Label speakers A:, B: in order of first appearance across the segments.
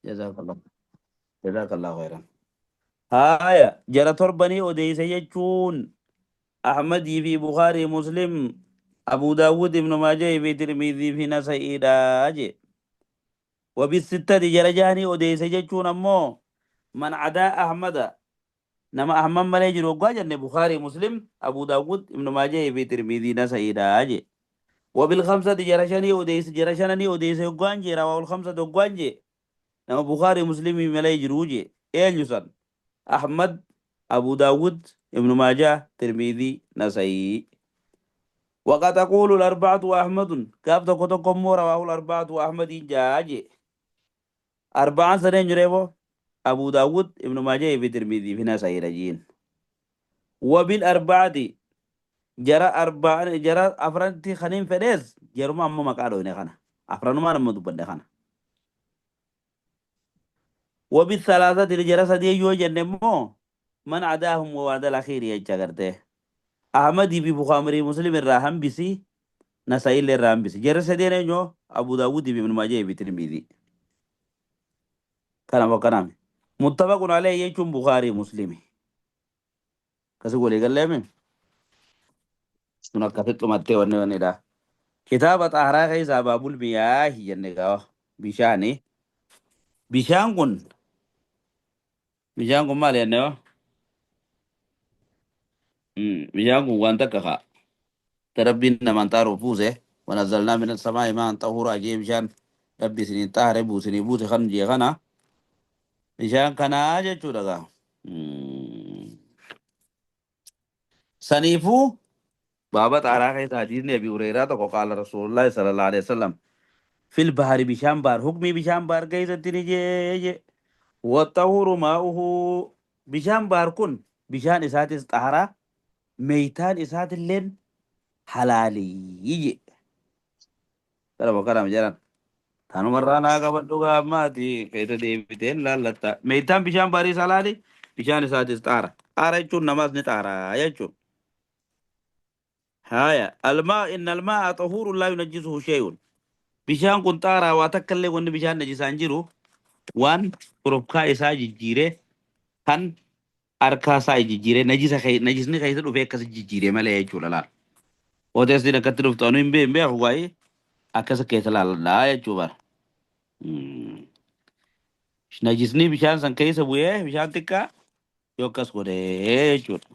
A: Jazakallah. Jazakallahu khairan. Haaya, jara torbanii odeeyse jechuun Ahmadii fi Bukhaarii, Muslim, Abu Daawud, Ibnu Maajah fi Tirmidhii fi Nasa'iidha jee. Wabisittati, jara jahanii odeeyse jechuun ammoo man cadaa Ahmada, nama Ahmad malee jiru hoggaa jenne, Bukhaarii, Muslim, Abu Daawud, Ibnu Maajah fi Tirmidhii, Nasa'iidha jee. Wabil khamsati, jara shanii odeeyse, jara shananii odeeyse hoggaan jee, rawaahul khamsati hoggaan jee, nama Bukhaarii Muslimii malee jiruu jee. Eenyu san? Ahmad, Abu Daawud, Ibnu Maajah, Tirmidhii, Nasa'ii. Waqad taqulu al-arba'atu wa Ahmadun, gaaf tokko tokko immoo rawaahul arba'atu wa Ahmadiin jaa jee. Arba'aan san eenyu reeboo? Abu Daawud, Ibnu Maajah fi Tirmidhii fi Nasa'iidha jiin. Wabil arba'ati, jara arba'an, jara afranti kaniin fedhees jaruma amma maqaa dhoyne kana. Afranumaan amma dubbadhe kana. Wabi thalathati, jara sadii yoo jenne immoo man adaahum wa wa'dal akhiiri jecha gartee. Ahmadii fi Bukhaarii Muslim irraa hambisi, Nasa'iillee irraa hambisi. Jarri sadeen eenyu? Abu Daawudii fi Ibnu Maajah fi Tirmidhii. Kana bakkanaami. Muttafaqun alayhi jechuun Bukhaarii Muslimi. Akkasi walii galleemi. Sun akkasitti dhumattee wanni wannidha. Kitaaba xaaraa keessaa baabul miyaahi jenne gaafa bishaani. Bishaan kun maal jenne yoo? Bishaan kun waan takka kaa. Ta Rabbiin namaan xaaruuf buuse. Wanazzalnaa mina samaa'i maa'an xahuuraa jee, bishaan Rabbi isiniin xaahare buusinii buuse kan jee kana. Bishaan kanaa jechuudha gaa. Saniifuu baaba xaaraa keessa hadiisni Abi Hureyraa tokko, qaala Rasuulullaahi sallallahu alaihi wasallam fil bahari, bishaan baar, hukmii bishaan baar keessatti ni jee jee. Waxxahuuru maa'uhu, bishaan baar kun bishaan isaatis xaaraa, meeytaan isaatilleen halaalii jee. Kana kana jedhan. Tanumarraa naa qabadhu gaammaati keessa deebiteen laallatta. Meeytaan bishaan baariis halaali, bishaan isaatis xaara. Xaara jechuun namaas ni xaara jechuudha. Haya, almaa inna almaa xahuurun laa yunajjisuhu shay'un. Bishaan kun xaaraa, waa takka illee wanni bishaan najisaan jiru, waan shurufkaa isaa jijjiiree, kan harkaa isaa jijjiiree, najisa najisni keessa dhufee akkas jijjiiree malee jechuudha laal. Oteestiin akkatti dhuftu anu hin beeku, waa'ee akkas keessa laaladhaa jechuu bara. Najisni bishaan san keessa bu'ee, bishaan xiqqaa yoo akkas godhee jechuudha.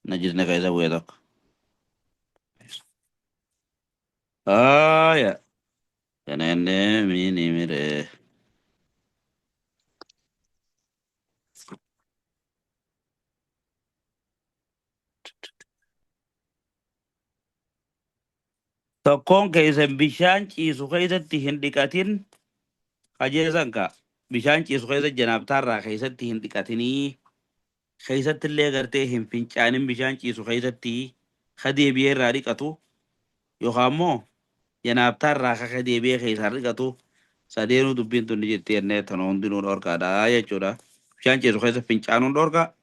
A: Najisni keessa bu'ee tokko. Haaya. Kanenne mini mire. Tokkoon keessan bishaan ciisu keessatti hin dhiqatin qajeelsan ka bishaan ciisu keessa janaabtaarraa keessatti hin dhiqatinii, keessatti illee gartee hin fincaanin. Bishaan ciisu keessatti ka deebi'ee irraa dhiqatu yookaan immoo janaabtaarraa ka deebi'ee keessaa dhiqatu, sadeenuu dubbiin tun ni jirti jennee, tana hundinuu dhorkaadha jechuudha. Bishaan ciisu keessa fincaanuun dhorka.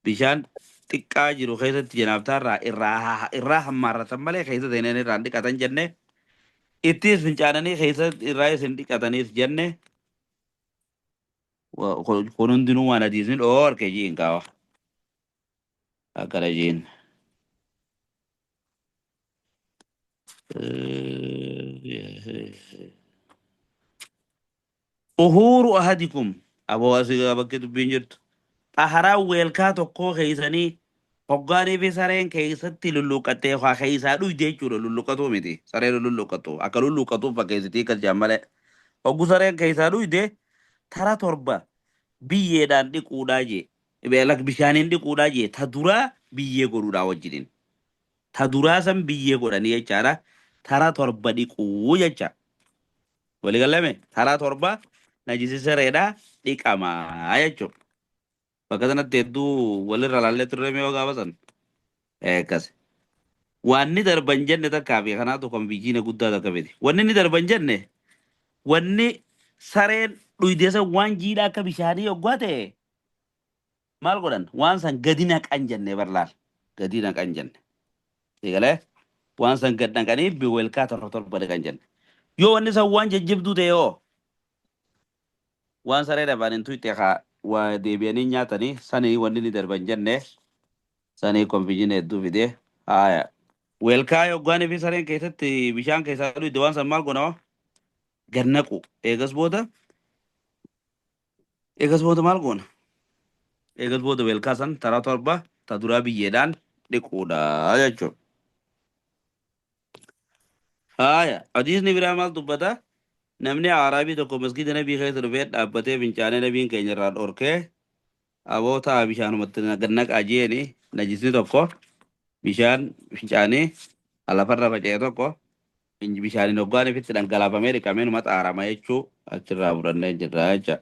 A: Bishaan xiqqaa jiru keessatti janaabtaarraa irraa hammaarratan malee keessa seenanii irraa hin dhiqatan jenne. Ittiis fincaananii keessa irraa isin dhiqataniis jenne. Kun hundinuu waan hadiisni dhoorke jiin kaawa. Akkana jiin. Xuhuuru ahadikum, aboo asii bakki dubbiin jirtu. Xaharaa weelkaa tokkoo keeysanii hoggaanii fi sareen keessatti lulluuqqattee yookaan keessaa dhuyde jechuudha. Lulluqqatuu miti. Sareen lulluuqqattu. Akka lulluuqqatuuf fakkeessitii akkas jedhan malee. Hoggu sareen keessaa dhuyde tara 7 biyyeedhaan dhiquudhaa jee. Lak bishaaniin dhiquudhaa jee. Ta duraa biyyee godhuudhaa wajjiniin. Ta duraa san biyyee godhanii jechaadha. Tara 7 dhiquu jecha. Waliigalame, taraa 7 najisi sareedhaa dhiqamaa jechuudha. Bakka sanatti hedduu walirra laallee turre mee gaafa san. Akkas. Waan ni darban jenne takkaa fi kanaatu kan biyyiina guddaa takka miti. Wanni ni darban jenne, wanni sareen dhuyde san waan jiidhaa akka bishaanii yoggaa ta'e maal godhan? Waan san gadi naqan jenne bar laal. Gadi naqan jenne. Eegalee waan san gad naqanii welkaa 7 7 dhiqan jenne. Yoo wanni san waan jajjabduu ta'e hoo? Waan sareen afaaniin tuyxe haa waa deebi'anii nyaatanii sanii wanni ni darban jenne sanii confusion hedduu fide. Haaya. Weelkaa yoggaanii fi sareen keessatti bishaan keessaa dhuyde waan san maal godhama? Gad naqu. Eegas booda maal goona? Eegas booda weelkaa san taraa 7 ta duraa biyyeedhaan dhiquudha jechuudha. Haaya. Hadiisni biraa maal dubbata? Namni Araabii tokko masgiida Nabii keessa dhufee dhaabbatee fincaanee Nabiin keenya irraa dhorkee aboo ta'a bishaanumatti gad naqaa jeeni najisni tokko bishaan fincaanii lafarra faca'e tokko bishaaniin hoggaan ifitti dhangalaafamee dhiqamee numa xaarama jechuu achirraa fudhannee jirra jecha.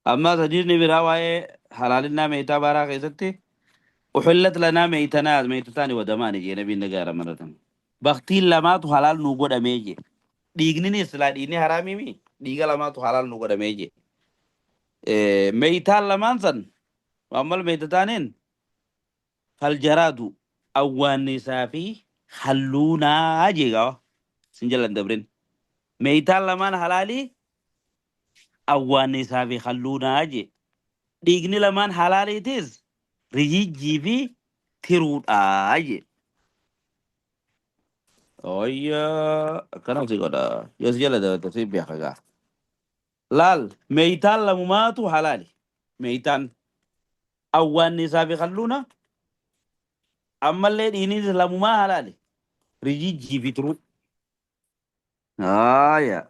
A: Ammas hadiisni biraa waa'ee halaalinnaa meeytaa baaraa keessatti uhillat lanaa meeytanaa meeytataani wadamaani jee Nabiin nagaa ramadatan. Baktiin lamaatu halaal nuu godhamee jee. Dhiigninis silaa dhiigni haraamiimi dhiiga lamaatu halaal nuu godhamee jee. Meeytaan lamaan san ammal meeytataaniin faljaraadu awwaannisaa fi halluunaa jee gawa sin jalan dabrin. Meeytaan lamaan halaalii awwaannisaa fi halluunaa jee. Dhiigni lamaan halaaliitis rijijjii fi tiruudhaa jee. Oyyaa akkana si godha. Yoo si jala dabarte si beeka gaa. Laal meeytaan lamumaatu halaali. Meeytaan awwaannisaa fi halluuna ammallee dhiignis lamumaa halaali. Rijijjii fi tiruu. Haaya.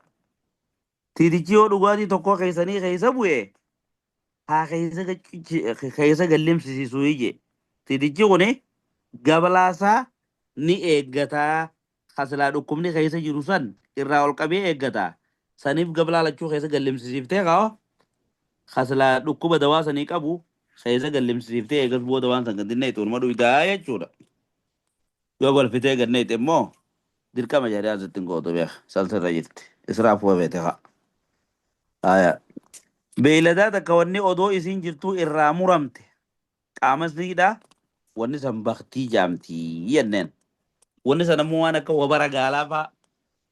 A: Tiitichi yoo dhugaatii tokko keessanii keessa bu'e haa keessa gallimsisiisuu ije. Tiitichi kuni gabalaasaa ni eeggataa kasilaa dhukkubni keessa jiru san irraa ol qabee eeggata. Saniif gabalaa lachuu keessa gallimsisiiftee kaa'o kasilaa dhukkuba dawaa sanii qabu keessa gallimsisiiftee eegas booda waan san gad naqxe unuma dhuydaa jechuudha. Yoo balfitee gad naqxe immoo dirqama jedhee asitti hin gootu beeka. Salsirra jirti. Israaf feete haa. Haya. Beeyladaa takka wanni odoo isiin jirtuu irraa muramte qaama isiidha wanni san baktii jaamtii jenneen. Wanni san ammoo waan akka wabara gaalaa faa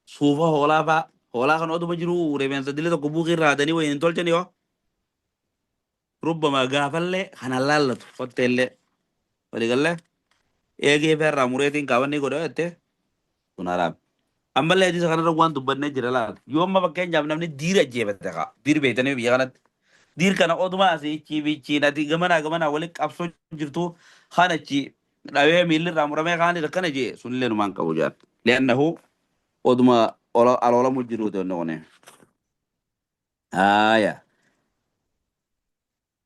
A: suufa hoolaa faa hoolaa kan oduma jiru rifeensa dili tokko buukii irraa hadanii wayiin hin tolchan yoo rubbama gaafallee kana laallatu kotteellee waliigallee eegee feerraa mureetiin kaawanni godha jette sun haraam. Ammallee hadiisa kanarra waan dubbannee jira laal. Yoo amma fakkeenyaaf namni diira ajjeefate kaa diir beektanii biyya kanatti. Diir kana oduma asii ichii fi ichiin ati gamanaa gamanaa walitti qabsoo jirtu kan achi dhawee miilli irraa muramee kaan akkana jee sunillee numaan qabu jaan. Li'annahu oduma aloolamu jiruuti wanni kuni. Haaya.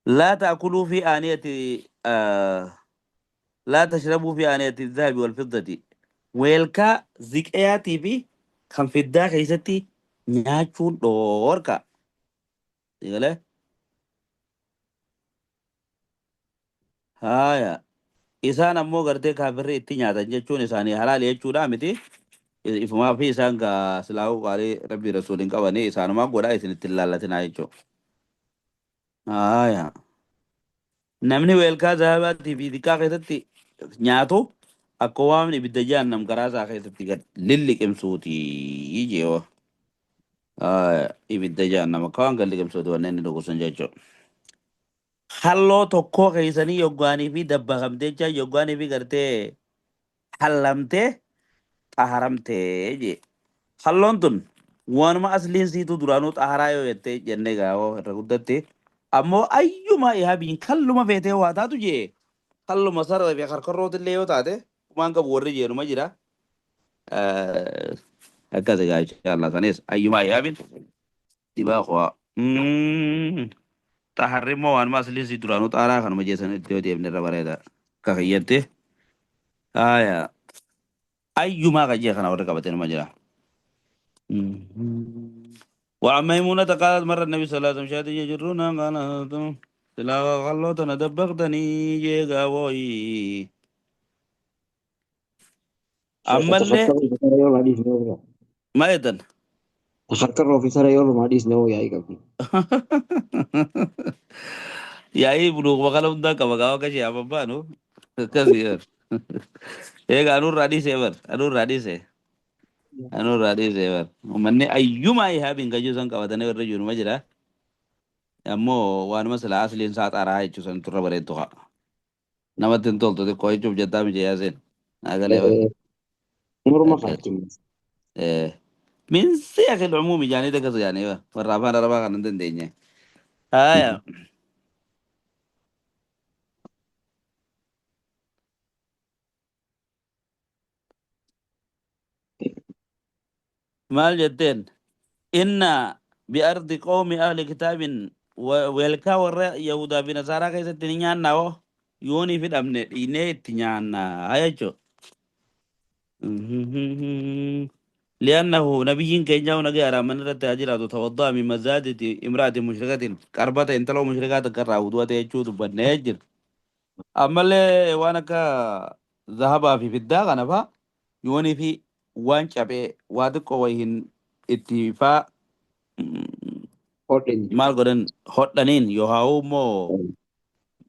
A: لا تأكلوا في آنية لا تشربوا في آنية الذهب والفضة weelkaa ziqayaatii fi kan fiddaa keessatti nyaachuun dhoorka. Egalee? Haaya. Isaan ammoo gartee kaafirri itti nyaatan jechuun isaanii halaali jechuudha miti. Ifumaa fi isaan gaa silaahuu qaalii rabbii rasuuliin qabanii isaanumaa godhaa isin itti laallatinaa jechuudha. Haaya. Namni weelkaa zahabaatii fi xiqqaa keessatti nyaatu akka waan ibidda jahannam garaa isaa keessatti gad lilliqimsuuti jeewa. Haaya. Ibidda jahannam akka waan gad liqimsuuti wanneen inni dhugu sun jechuudha. Halloo tokkoo keessanii yoggaanii fi dabbakamtee jechaa yoggaanii fi gartee hallamtee xaharamtee jee. Halloon tun waanuma asliin siituu duraanuu xaharaa yoo jettee jennee gaawoo irra guddatti. Ammoo ayyuma ihaabiin kalluma feetee waa taatu jee. Kalluma sarara fi karkarrootillee yoo taate waan qabu warri jeenuma jira. Akkas egaa inshallah sanis ayyuma ihaabiin dibaa kuwaa. Xaharri immoo waanuma asliin sii duraanuu xaaraa kanuma jeessan itti yoo deemne irra bareeda. Akka kiyyatti. Haaya. Ayyumaa kan jee kana warri qabate numa jira. وعن ميمونة قالت مر النبي صلى الله عليه وسلم شاة يجرون قال سلا خلوتنا دبغتني جيغاوي أما اللي ما يدن
B: Tafarkarroo fi sara yoo dhiisne hoo yaa'ii qabdi.
A: Yaa'ii buluuquma kana hundaa qaba gaafa akka ishee ababbaanu akkasii bar. Egaa anurraa dhiisee bar anurraa dhiisee anurraa dhiisee bar. Uummanni ayyumaa ihaabiin gajuu san qabatanii warra jiru ma jira. Ammoo waanuma silaa asliin isaa xaaraa jechuu san turra bareeddu haa. Namatti hin toltu xiqqoo jechuuf jettaa miti yaaseen. Agalee bara.
B: Morma
A: Akkas.
B: kaatti.
A: Min siyaaqi umuumi jaanii takkas jaanii bara. Warra afaan arabaa kan hin dandeenye. Haaya. Maal jetteen? Inna bi'ardi qawmi ahli kitaabin weelkaa warra Yahudaa fi Nasaaraa keessatti ni nyaannaa hoo yoonii fi dhabne dhiinee itti nyaannaa jechuudha. Li'annahu nabiyyiin keenya nagaa araaman irratti haa jiraatu tawadda'a min mazaaditi imra'atin mushrikatin qarbata intaloo mushrikaa takka irraa wudu'a ta'e jechuu dubbannee jira. Ammallee waan akka zahabaa fi fiddaa kana faa yoonii fi waan caphee waa xiqqoo wayiin itti faa
B: Hodhin.
A: Maal godhan hodhaniin yookaan immoo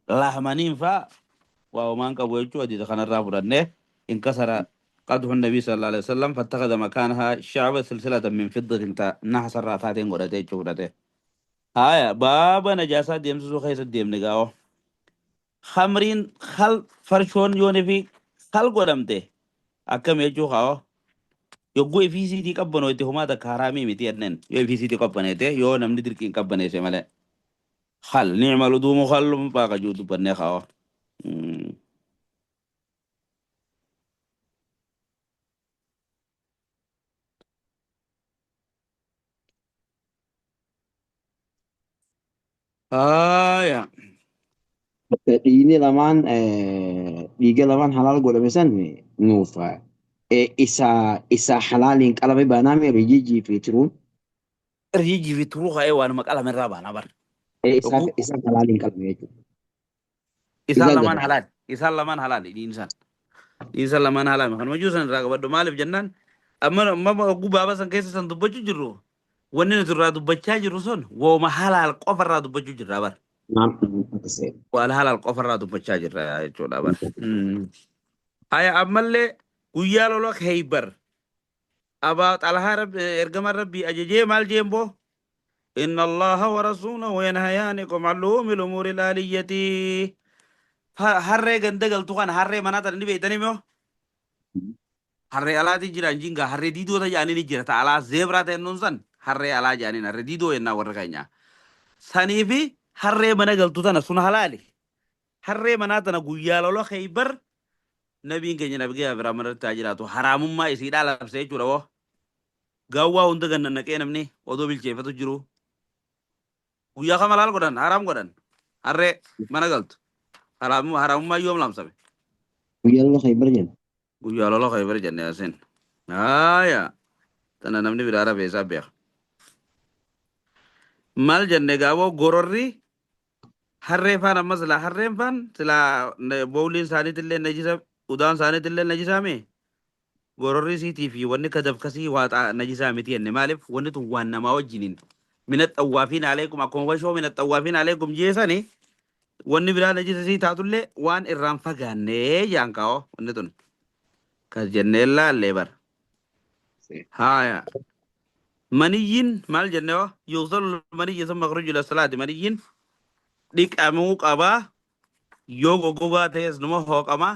A: lahmaniin faa waa homaan qabu jechuu hadiisa kanarraa fudhannee inkasara qadhu nabii sallallahu alaihi wasallam fattakhadha makaanahaa shacba silsilatan min fiddatin ta nahasarraa taateen godhate jechuu fudhate. Haya baaba najaasaa deemsisuu keessa deemne gaa'oo. Khamriin khal farshoon yoonii fi khal godhamte akkam jechuu kaa'oo. Yogguu ifiisiitii qabbanooyte homaa takka haraamii miti jenneen yoo ifiisiitii qabbaneete yoo namni dirqiin qabbaneesse malee. Khal ni'ma luduumu khallum faa kajuu dubbannee kaa'oo. Haaya.
B: Dhiigni lamaan dhiiga lamaan halaal godhame san nuuf isa isa halaaliin qalame baanaame rijijii fi tiruun.
A: Rijijii fi turuu ka'ee waanuma qalame irraa baana bar.
B: Isa
A: Yogguu
B: isa halaaliin qalame jechuudha.
A: Isaan
B: Isa
A: lamaan
B: gaba.
A: halaal. Isaan lamaan halaal dhiin isaan. Dhiin isaan lamaan halaal. Kanuma jiru san irraa qabadhu maaliif jennaan amma amma yogguu baaba san keessa san dubbachuu jirru wanni nuti irraa dubbachaa jirru sun wooma halaal qofa irraa dubbachuu jirra bar.
B: Naam akkasii.
A: Waan halaal qofa irraa dubbachaa jirra jechuudha bar. Haya ammallee guyyaa lola Khaybar Abaa Xalhaa Rabbi ergamaan Rabbii ajajee maal jeen boo? Inna Allaha wa rasuulahu yanhayaanikum an lu'uumil umuuri laaliyyati. Harree ganda galtu kana harree manaa tana ni beektanii moo? Harree alaatii jira jingaa harree diidoo ta jedhanii ni jira ta alaa zeebraa ta'e nuun san harree alaa jedhaniin harree diidoo jennaa warra keenya. Sanii fi harree mana galtu tana sun halaali. Harree manaa tana guyyaa lola Khaybar Nabiin keenya nabigaya biraa manarratti haa jiraatu haraamummaa isiidhaa labse jechuudha woo. Gaawwaa hunda ganna naqee namni odoo bilcheeffatu jiru. Guyyaa kam halaal godhan haraam godhan harree mana galtu. Haraamummaa yoom labsame?
B: Guyyaa lola Khaybar jenna.
A: Guyyaa lola Khaybar jenne Yaasin. Haaya tana namni biraa rafee isaa beeka. Maal jenne gaawoo gororri Harree faan amma silaa harreen faan silaa bowliin isaaniitillee najisa udaan isaaniitillee najisaa mee gororri isiitii fi wanni kadafkasii waa najisaa miti jenne maaliif wanni tun waan namaa wajjiniin mina xawwaafiin aleekum akkuma washoo mina xawwaafiin aleekum jeesani wanni biraa najisa isii taatullee waan irraan fagaannee jaan kaa'oo wanni tun kas jennee laallee bar haaya Maniyyiin maal jenne hoo? Yughsalul maniyyi summa yakhruju ila salaati. Maniyyiin dhiqamuu qaba. Yoo goggogaa ta'es numa hooqama.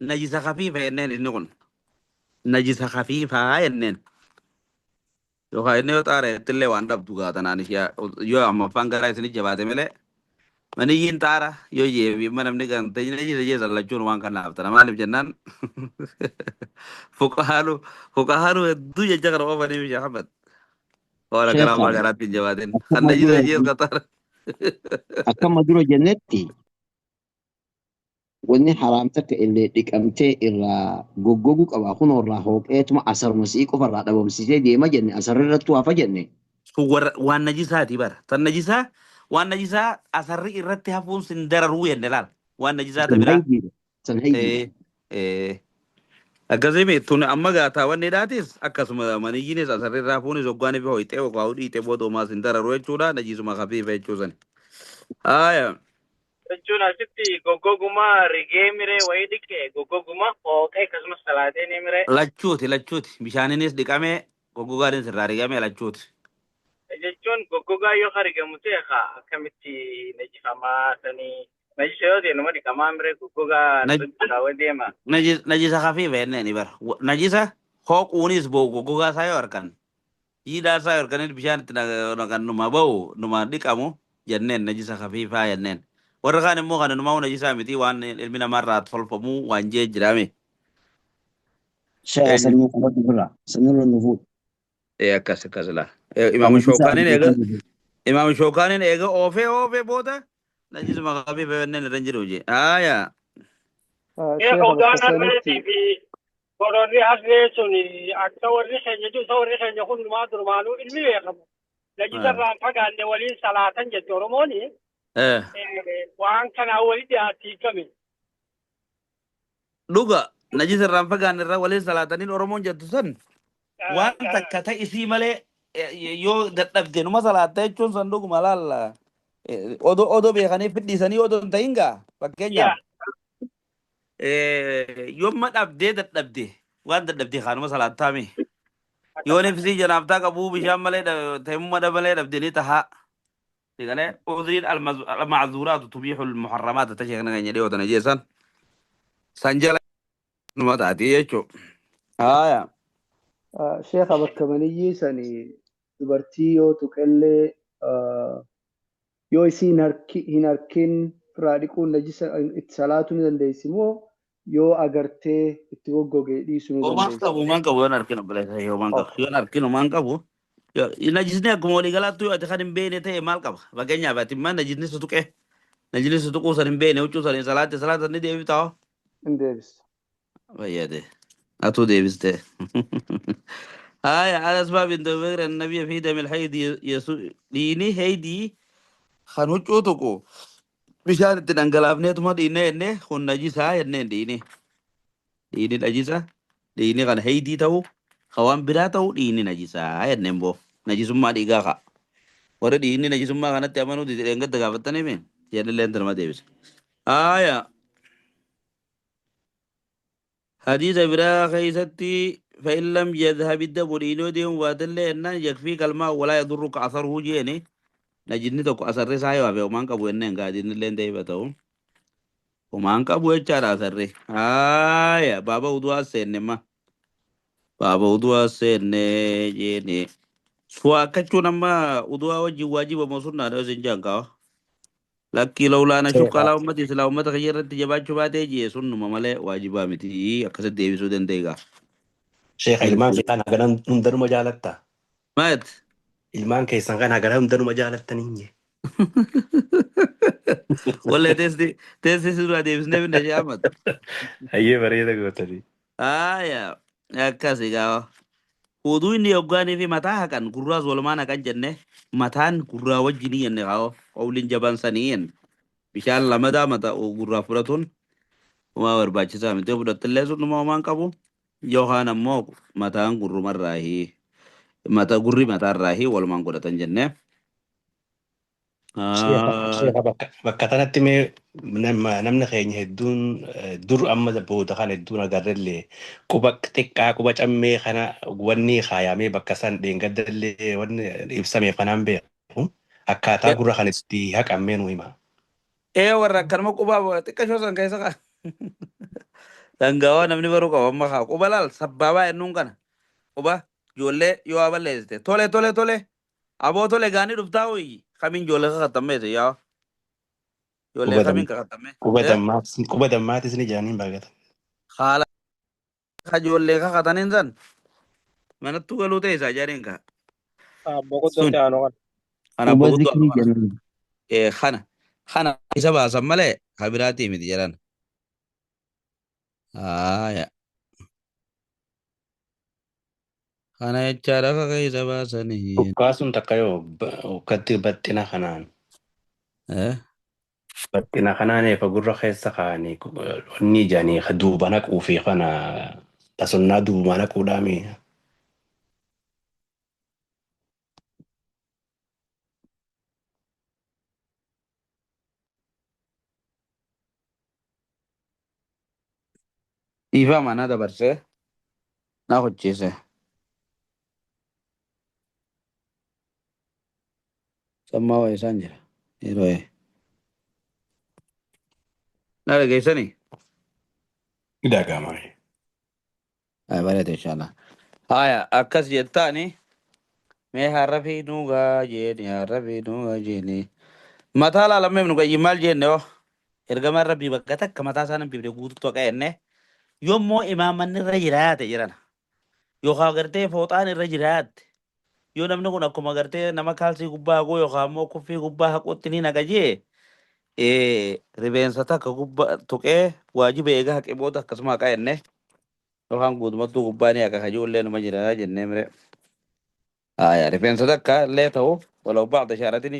A: Najisa khafiifa jenneen inni kun. Najisa khafiifaa jenneen. Yookaan inni yoo xaara jettillee waan dhabdu gaatanaan ishee yoo amma afaan garaa isin jabaate malee maniyyiin xaara yoo jeebi amma namni kan najisa jeesan lachuun waan kanaaf tana maaliif jennaan fuqahaanu fuqahaanu hedduu jecha kana oofanii miti Ahmad. Waan akkanaa
B: Sheekha
A: ammaa garaatti hin jabaatin. Kan
B: akkuma
A: najisa
B: dura
A: jees qaxaara.
B: akkuma dura jennetti wanni haraam takka illee dhiqamtee irraa goggoguu qaba. Kunoo irraa hooqeetuma asaruma si'ii qofa irraa dhabamsiisee deema jenne asarri irrattuu hafa jenne.
A: Sun warra waan najisaati bara. Tan najisaa waan najisaa asarri irratti hafuun sin dararuu jenne laal. Waan najisaa ta
B: San
A: biraa.
B: haydiidha. San haydiidha.
A: Eh, eh. Akkasii mi tun amma gaataa wanni dhaatis akkasuma maniyyiinis asarri irraa hafuunis hoggaan ifi hoyxee yookaan dhiitee booda homaa sin dararu jechuudha. Najisuma kafiifa jechuu sani. Haaya.
C: Jechuun asitti goggoguma rigee miree wayii dhiqe goggoguma hooqee akkasumas salaatee ni miree.
A: Lachuuti lachuuti bishaaninis dhiqamee goggogaanis irraa rigamee lachuuti.
C: Jechuun goggogaa yoo argamu ta'e haa akkamitti najifamaa sanii najisa yoo ta'e nama dhiqamaa miree goggogaa raawwa deema.
A: Najisa khafiifa jenneen bara. Najisa hooquunis ba'u goggogaa isaa yoo argan. Jiidhaa isaa yoo arganis bishaan itti naqan numa ba'u numa dhiqamu jenneen najisa khafiifaa jenneen. Warra kaan immoo kana numaa najisaa miti waan ilmi namaarraa tolfamuu waan jee jiraame.
B: Sheekh sanyii qabatu bira sanyii nu fuudhu.
A: Akkas akkas laa. Imaamu Shookaaniin eega Imaamu Shookaaniin eega oofee oofee booda najisuma khafiifa jenneen irra hin jiru jee. Aayaa.
D: Sheekha bakka
E: Hoggaan
D: sanitti
E: harreetii fi gororri harree sun akka warri keenya jiru isa warri keenya hundumaa durmaanuu ilmi beekamu. Najisa irraan fagaanne waliin salaatan jette Oromooni. Waan kanaa wali dhiyaatti hiikame.
A: Dhuga najisa irraan fagaanne irraa waliin salaataniin Oromoon jettu san waan takka ta'e isii malee yoo dadhabde numa salaatta jechuun san dhuguma laalla. Odoo odoo beekanii fidhiisanii odoo hin ta'in gaa fakkeenyaaf yoomma dhabdee dadhabde waan dadhabde kaanuma salaattaami. Yoo nafsii janaaftaa qabuu bishaan malee tayammuma malee dhabde ni tahaa. Sigalee udriin almaczuuraatu tubiixu almuharramaat ta sheekna keenya dhiyoo tana jeessan san jala numa taati jechuu. Haaya.
D: Sheekha bakka maniyyii sani dubartii yoo tuqellee yoo isiin hin harkin irraa dhiquun najisa itti salaatuu ni dandeessi moo yoo agartee itti goggoge dhiisuu ni
A: Homaan
D: dandeessi?
A: qabu homaan qabu yoon harkin obboleessa homaan qabu yoon harkin homaan qabu. Najisni akkuma waliigalaatti yoo ati kan hin beekne ta'e maal qaba? Fakkeenyaaf ati immoo najisni si tuqe najisni si tuquu san hin beekne huccuu san hin salaatte salaata ni deebiftaa?
D: Hin deebisu.
A: Fayyade. Atuu deebiste. Haya ala asbaabin dawweera nabiyya fi damil haydi yesu dhiini heydii kan huccuu tuqu bishaan itti dhangalaafneetuma dhiinne jenne kun najisaa jenneen dhiini. Dhiini najisa dhiini kan heydii ta'u kan waan biraa ta'u dhiini najisaa jenneen boo najisummaa dhiigaa ka'a. Warri dhiigni najisummaa kanatti amanuu dide dheengadda gaafattanii mi? Jedhillee nama deebisa. Haya. Hadiisa biraa keessatti فإن لم يذهب الدم dhiinoo deemu baatellee jennaan yakfii kalmaa walaa yadurruka atharuhu jeeni najisni tokko asarri isaa yoo hafe homaan qabu jenneen gaadinillee deebi'a ta'u homaan qabu jechaadha asarri. Haaya baaba udu'aa seenne ma baaba udu'aa seenne jeeni suwaakkachuun amma udu'aa wajjin waajiba moo sunnaadha yoo isin jaan kaa'o. Lakkii lawlaa na shuqqa alaa ummati silaa ummata kiyya irratti jabaachuu baatee jee sunnuma malee waajibaa miti akkasitti deebisuu dandeenya.
F: Sheekha ilmaan kee kana hagana hundanuma jaalatta?
A: Maat?
F: Ilmaan keessan kana hagana hundanuma jaalattanii hin jee.
A: Wallee teesti teesti suuraa deebisnee binna shee Ahmad.
F: Hayyee bareeda gootanii.
A: Haaya akkasi gaafa. Uduu inni hoggaanii fi mataa haqan gurraas walumaan haqan jenne mataan gurraa wajjinii jenne kaa'o qawliin jabaan sanii jenne bishaan lamadaa mata gurraa fudhatuun homaa barbaachisaa miti fudhattillee sun numa homaan qabu yookaan ammoo mataan gurrumarraahi mata gurri mataarraahi walumaan godhatan jenne.
F: Sheekha bakka tanatti mee namni keenya hedduun dur amma booda kana hedduun agarrellee quba xiqqaa quba cammee kana wanni kaayamee bakka san dheengaddallee wanni ibsameef kanaan beeku akkaataa gurra kan itti haqammee nu hima.
A: Ee warra akkanuma quba xiqqashoo san keessa kaa. Dhangaawaa namni baruu qaba amma kaa quba laal sabbaabaa jennuun kana quba ijoollee yoo haa balleessite tole tole tole aboo tole gaanii dhuftaa hoyi kamiin ijoollee kakattammeete yaa ijoollee kamiin kakatamme.
F: Quba dammaatis ni jaaniin baagata.
A: Haala ijoollee kakataniin san manattuu galuu ta'e isaa jaaniin kaa.
E: Boqottoo ta'an kana.
A: Kana
B: Quba
A: boqottoo
B: zikrii jedhama.
A: Kana kana isa baasan malee kabiraatii miti jedhan. Haaya. Kana jechaadha kaka isa baasanii.
F: Ukkaasuun takka yoo ukkatti baxxina kanaan. Baxxina kanaan eefa gurra keessa kaa'anii onni jaanii duuba naquu fi kana tasunnaa duuba naquudhaami.
A: Dhiifama na dabarsee na hojjeese. Sammaa waa isaan jira. Yeroo Na dhageessanii?
F: Ni dhaga'ama.
A: Ay, bareeda inshallah. Haya, akkas jettaani mee harrafi nuugaa jeeni harrafi nuugaa jeeni. Mataa laalamee nu qayyim maal jenne hoo? Ergamaan rabbii bakka takka mataa isaa nan bifne guututti waqa jenne yommuu imaamanni irra jiraate jiran yookaan gartee fooxaan irra jiraate yoo namni kun akkuma gartee nama kaalsii gubbaa haquu yookaan immoo kuffii gubbaa haquutti ni naqa jee rifeensa takka gubbaa tuqee waajiba eega haqee booda akkasuma haqa jenne yookaan guutumattuu gubbaa ni haqa kajuullee numa jira jennee mire. Aya rifeensa takka illee ta'u walau ba'da shaaratiin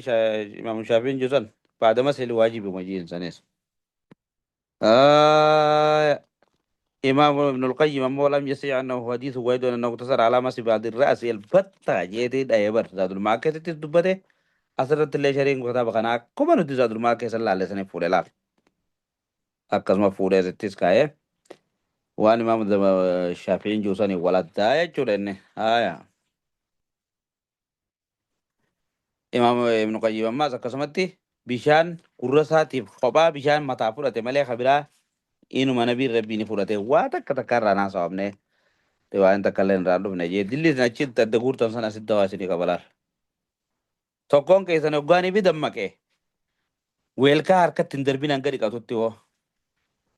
A: imaam Shaafiin jusan ba'da masil waajibi majiin sanis. Aya إمام ابن القيم أمو لم يسع أنه حديث واحد أنه اقتصر على مس بعض الرأس البتة جيتي دايبر زاد المعاكس تدبته أسرت اللي شرين كتاب خنا كما نتي زاد المعاكس صلى الله عليه وسلم فول لا أكزما فول زتيس كاي وأنا إمام الشافعي جوساني ولا داي جولني آية إمام ابن القيم ما أكزمتي بشان كرساتي خبا بشان متافورة ملي خبرا إنه نبي ربي نفورته واتا كتكرر ناس أبنه riwaayaan takka illee irraa hin dhufne jee dilli isin achitti adda guurtan sana asitti dawaa isinii qabalaar. Tokkoon keessan hoggaanii fi dammaqee weelkaa harkatti hin darbin hanga dhiqatutti hoo.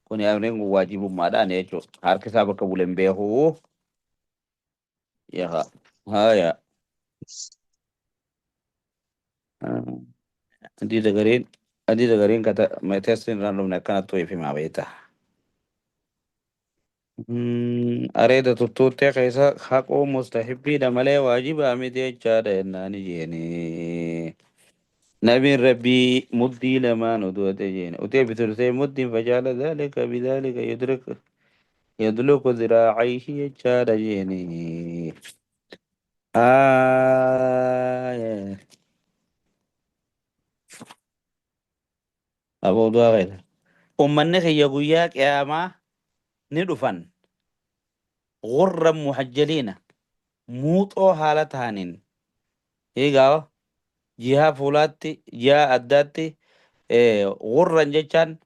A: Kuni amriin kun waajibummaadhaan jechuudha. Harki isaa bakka bule hin beeku. Yaha. Haya. Hadiisa gariin hadiisa gariin kata teessin irraa hin dhufne akkanatti if himaa beekta. Areeda tuttuuttee keessa haquu mustahibbiidha malee waajibaa miti jechaadha jennaani jeeni. Nabiin rabbii muddii lamaan uduute jeeni. Utee biturtee muddiin fajaala dhaalika bidhaalika yudrik yadluku dhiraacayhi jechaadha jeeni. Aaya. Aboo du'aa keessa. Ummanni kiyya guyyaa qiyaamaa ni dhufan. Gurra muhajjaliina muuxoo haala ta'aniin. Egaa jihaa fuulaatti jihaa addaatti gurran jechaan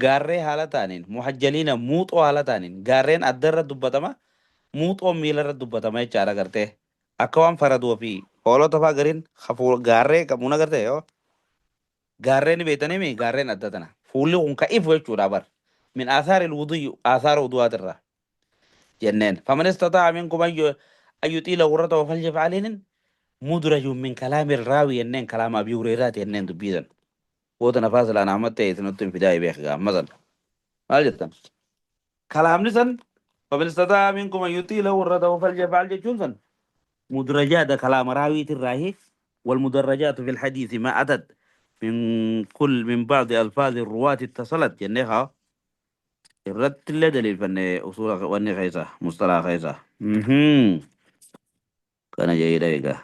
A: gaarree haala ta'aniin muhajjaliina muuxoo haala ta'aniin gaarreen addarra dubbatama muuxoo miilarra dubbatama jechaadha gartee akka waan faradoo fi hoolota fa'aa gariin gaarree qabuun agartee yoo gaarreen beektanii gaarreen adda tana fuulli kun ka ifu jechuudha bar min aasaari wudu'i aasaara wudu'aatirraa jenneen faman istataa'a minkum an yutiila gurratahu falyaf'alinin mudrajun min kalaami raawi jenneen kalaama abii hureyraati jenneen dubbiisan booda nafaas laan ahmad ta'e isinutti hin fidaa beeka gaamma san maal jettan kalaamni san faman istataa'a minkum an yutiila gurratahu falyaf'al jechuun san mudrajaadha kalaama raawiitirraahi والمدرجات في الحديث ما أتت من كل من بعض ألفاظ الرواة اتصلت جنها الرد اللي دليل فن أصول ون خيسة مصطلح خيسة كان جيدا يقا.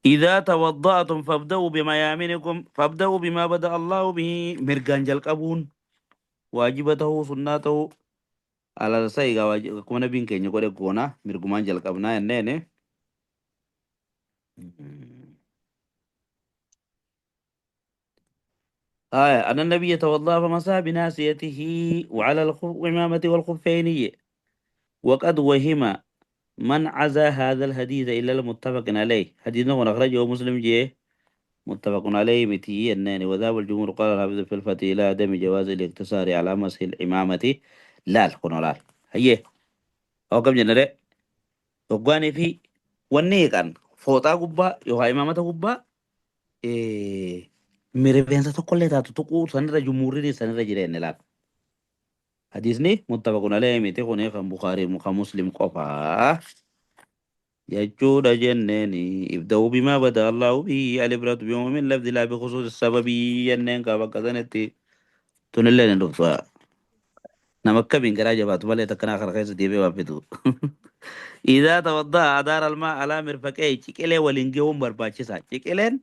A: إذا توضأتم فابدأوا بميامنكم فابدأوا بما بدأ الله به مرقان جلقبون واجبته سنته على السيغة واجب كما نبين كين يقول كونا مرقمان جلقبنا ينيني. آية أن النبي توضأ فمسح بناصيته وعلى العمامة والخفين وقد وهم من عزى هذا الحديث إلا المتفق عليه حديث أخرجه مسلم جيه متفق عليه متي الناني وذهب الجمهور قال الحافظ في الفتح إلى عدم جواز الاقتصار على مسح العمامة لا الكون لا هي أو كم جنري وقاني في ونيكان فوتا قبا يوها إمامة قبا إيه mirifeensa tokkollee taatu tuquu sanirra jumhuurri sanirra jireenya laal. Hadiisni muttafaqun alayhi miti kun kan Bukaarii kan Muslim qofaa jechuudha jenneeni ibda'uu bimaa bada Allahu bihi al-ibratu bi'umuumi lafzi laa bikhusuusi sababii jenneen kaa bakka sanatti tunillee ni dhuftu. Nama akkamiin garaa jabaatu malee takkanaa kana keessa deemee waan fidu. Idaa tawadda'a adaara almaa alaa mirfaqee ciqilee waliin gahuun barbaachisaa. Ciqileen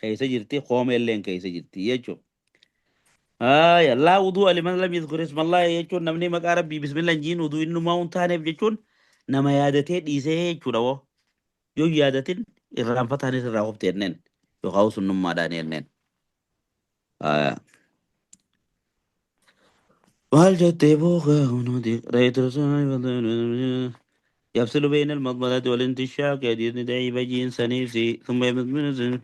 A: keessa jirti koomeelleen keessa jirti jechuudha. Aya laa wudu'a liman lam yadhkur ismallahi jechuun namni maqaa rabbii bismillah hin jiin wuduu innumaa hin taaneef jechuun nama yaadatee dhiisee jechuudha woo. Yoo yaadatin irraanfataanis irraa qofti jenneen. Yookaan sunnummaadhaan jenneen. Maal jettee booka رأيت رسول يفصل بين المضمضة والانتشاق حديث ضعيف جين سنيسي ثم يمضمض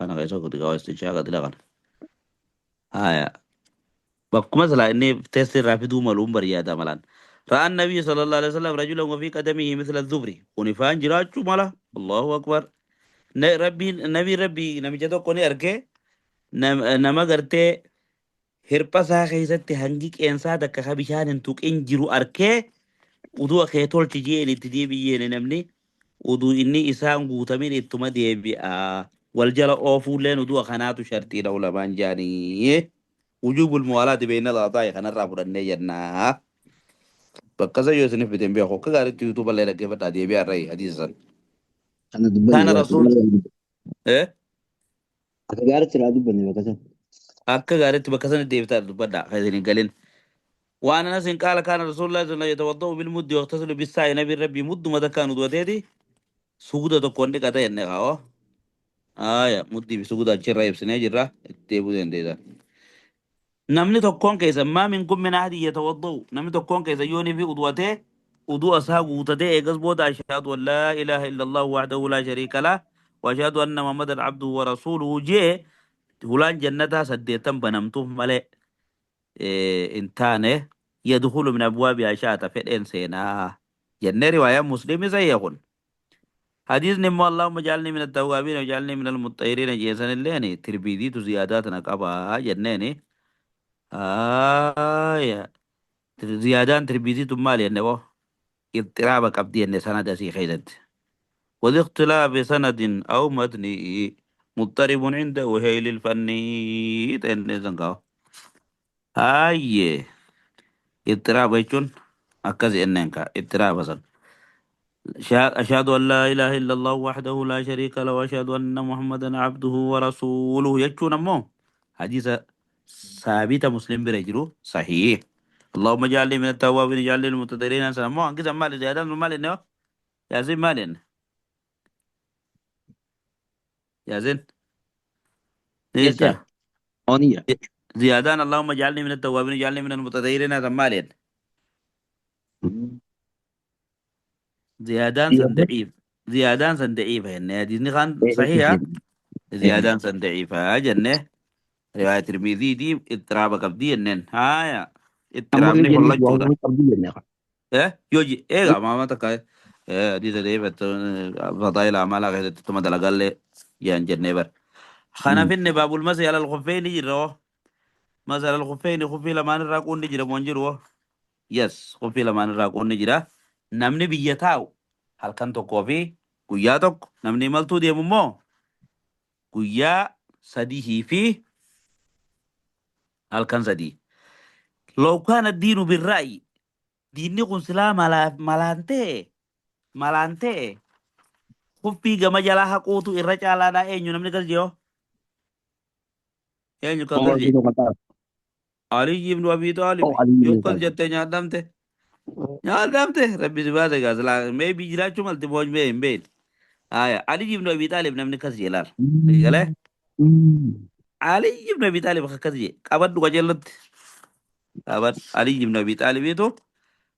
A: أنا غير كنت قاوي استنشاق أدلغن. هايا bakkuma silaa inni teessi irraa fiduu maluun bariyaada malaan. رأى النبي صلى الله عليه وسلم رجلا وفي قدمه مثل الزبر kun ifaan jiraachuu mala. Allahu akbar. Rabbiin nabi rabbii namicha tokko ni arge, nama gartee hirpha isaa keessatti hangi qeensaa takka ka bishaan hin tuqin jiru arkee, uduu kee tolchi jeen itti deebi'een. Namni uduu inni isaan guutamin ittuma deebi'a. Wal jala oofuulleen uduu kanaatu shartiidha ulamaan jaanii. وجوب الموالاة بين الأعضاء kanarraa fudhannee jennaa. Bakka isa yoo isiniif biteen beeku akka gaariitti YouTube illee dhaggeeffadhaa deebi'aa irraa hadiisa san.
B: Kana dubbanne.
A: Kana rasuul
B: Akka gaariitti irraa dubbanne bakka sana.
A: Akka gaariitti bakka sana deebitaa dubbadhaa kan isin hin galin. وعن انس قال كان رسول الله صلى الله عليه وسلم يتوضا بالمد ويغتسل بالصاع. نبي ربي مد ما كان ودوتيتي suuda tokkoon dhiqata jenne kaa'oo. Aya, muddii fi suuda achirraa ibsinee jirra, itti deebuu dandeessa. Namni tokkoon keessa ما منكم من أحد يتوضأ, namni tokkoon keessa yoonii fi udwatee uduu isaa guutatee eegas booda أشهد أن لا إله إلا الله وحده لا شريك له وأشهد أن محمدا عبده ورسوله jee, hulaan jannataa saddeettan banamtuuf malee hin taane, يدخل من أبوابها شاء, fedheen seenaa jennee. Riwaayaan Musliimi sayya kun. Hadiisni immoo اللهم اجعلني من التوابين واجعلني من المتطهرين jeesan illeen Tirmiiziitu ziyaadaa tana qabaa jenneeni. Aya. Ziyaadaan Tirmiiziitu maali jenne boo? Ittiraaba qabdi jenne sanada asii keessatti. وذي اختلاف سند أو متن مضطرب عند وهيل الفن jenne sanqaa. Hayyee. Ittiraaba jechuun akkas jenneen kaa ittiraaba san. أشهد أن لا إله إلا الله وحده لا شريك له وأشهد أن محمدا عبده ورسوله jechuun ammoo حديث ثابت مسلم bira jiru صحيح. اللهم اجعلني من التوابين اجعلني من المتطهرين san ammoo hangisa maali ziyaadaan sun maali inni yaasin maali inni yaasin ni
B: Yes,
A: jirta.
B: yeah. Oniya.
A: Ziyaadaan اللهم اجعلني من التوابين اجعلني من المتطهرين san maali inni ziyaadaan san daciif, ziyaadaan san daciifa jenne. Hadiisni kan sahiha, ziyaadaan san daciifa jenne. Riwaaya Tirmiziitii ittiraaba qabdii jenneen. Haaya,
B: Ammoo
A: ittiraabni
B: yoo jenne
A: hollachuudha.
B: waan qabdu jenne.
A: Yoo eega maama takka hadiisa daciifa fadaa'ila amalaa keessatti tuma dalagallee yaan jennee bar. Kana finne باب المسح على الخفين jira hoo. مسح على الخفين, khufii lamaan irraa quunni jira moo hin jiru hoo? Yes, khufii lamaan irraa quunni jira. Namni biyya taa'u halkan tokkoo fi guyyaa tokko, namni imaltuu deemu immoo guyyaa sadihii fi halkan 3. لو كان الدين بالرأي, diinni kun silaa malaan ta'e, malaan ta'e, khuffii gama jalaa haquutu irra caalaadha. Eenyu namni kas jee? Eenyu kan
B: Umar
A: kas jee?
B: bin Khattab.
A: Ali ibn Abi Talib.
B: Oh, Ali
A: yoo
B: bin
A: kas
B: Talib.
A: jettee nyaadhamte, nyaadhamte, rabbi si baase gaa. Silaa maybe jiraachuu malti booj bee hin beekne. Aya, Ali ibn Abi Talib namni kas jee laal. Galee Ali ibn Abi Talib akkas jee qabadhu, qajeellotti qabadhu. Ali ibn Abi Talibiitu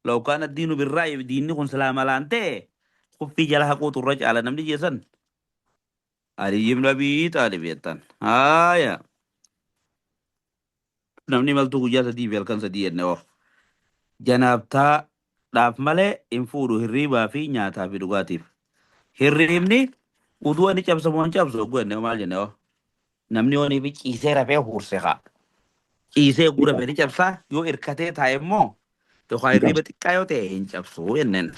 A: لو كان الدين بالرأي, diinni kun silaa malaan ta'e khuffii jala haquutu irra caala namni jeesan Ali ibn Abi Talib jettan. Aya, namni maltuu guyyaa 3 fi halkan 3 jenne oo janaabtaa dhaaf malee hin fuudhu hirriibaa fi nyaataa fi dhugaatiif. Hirriibni uduu ani cabsa moo hin cabsu hogguu jenne maal jenne oo? Namni yoonii fi ciisee rafee huurse haa. Ciisee gura fedhi cabsaa, yoo hirkatee taa'e immoo yookaan hirriiba xiqqaa yoo ta'e hin cabsu jenneen.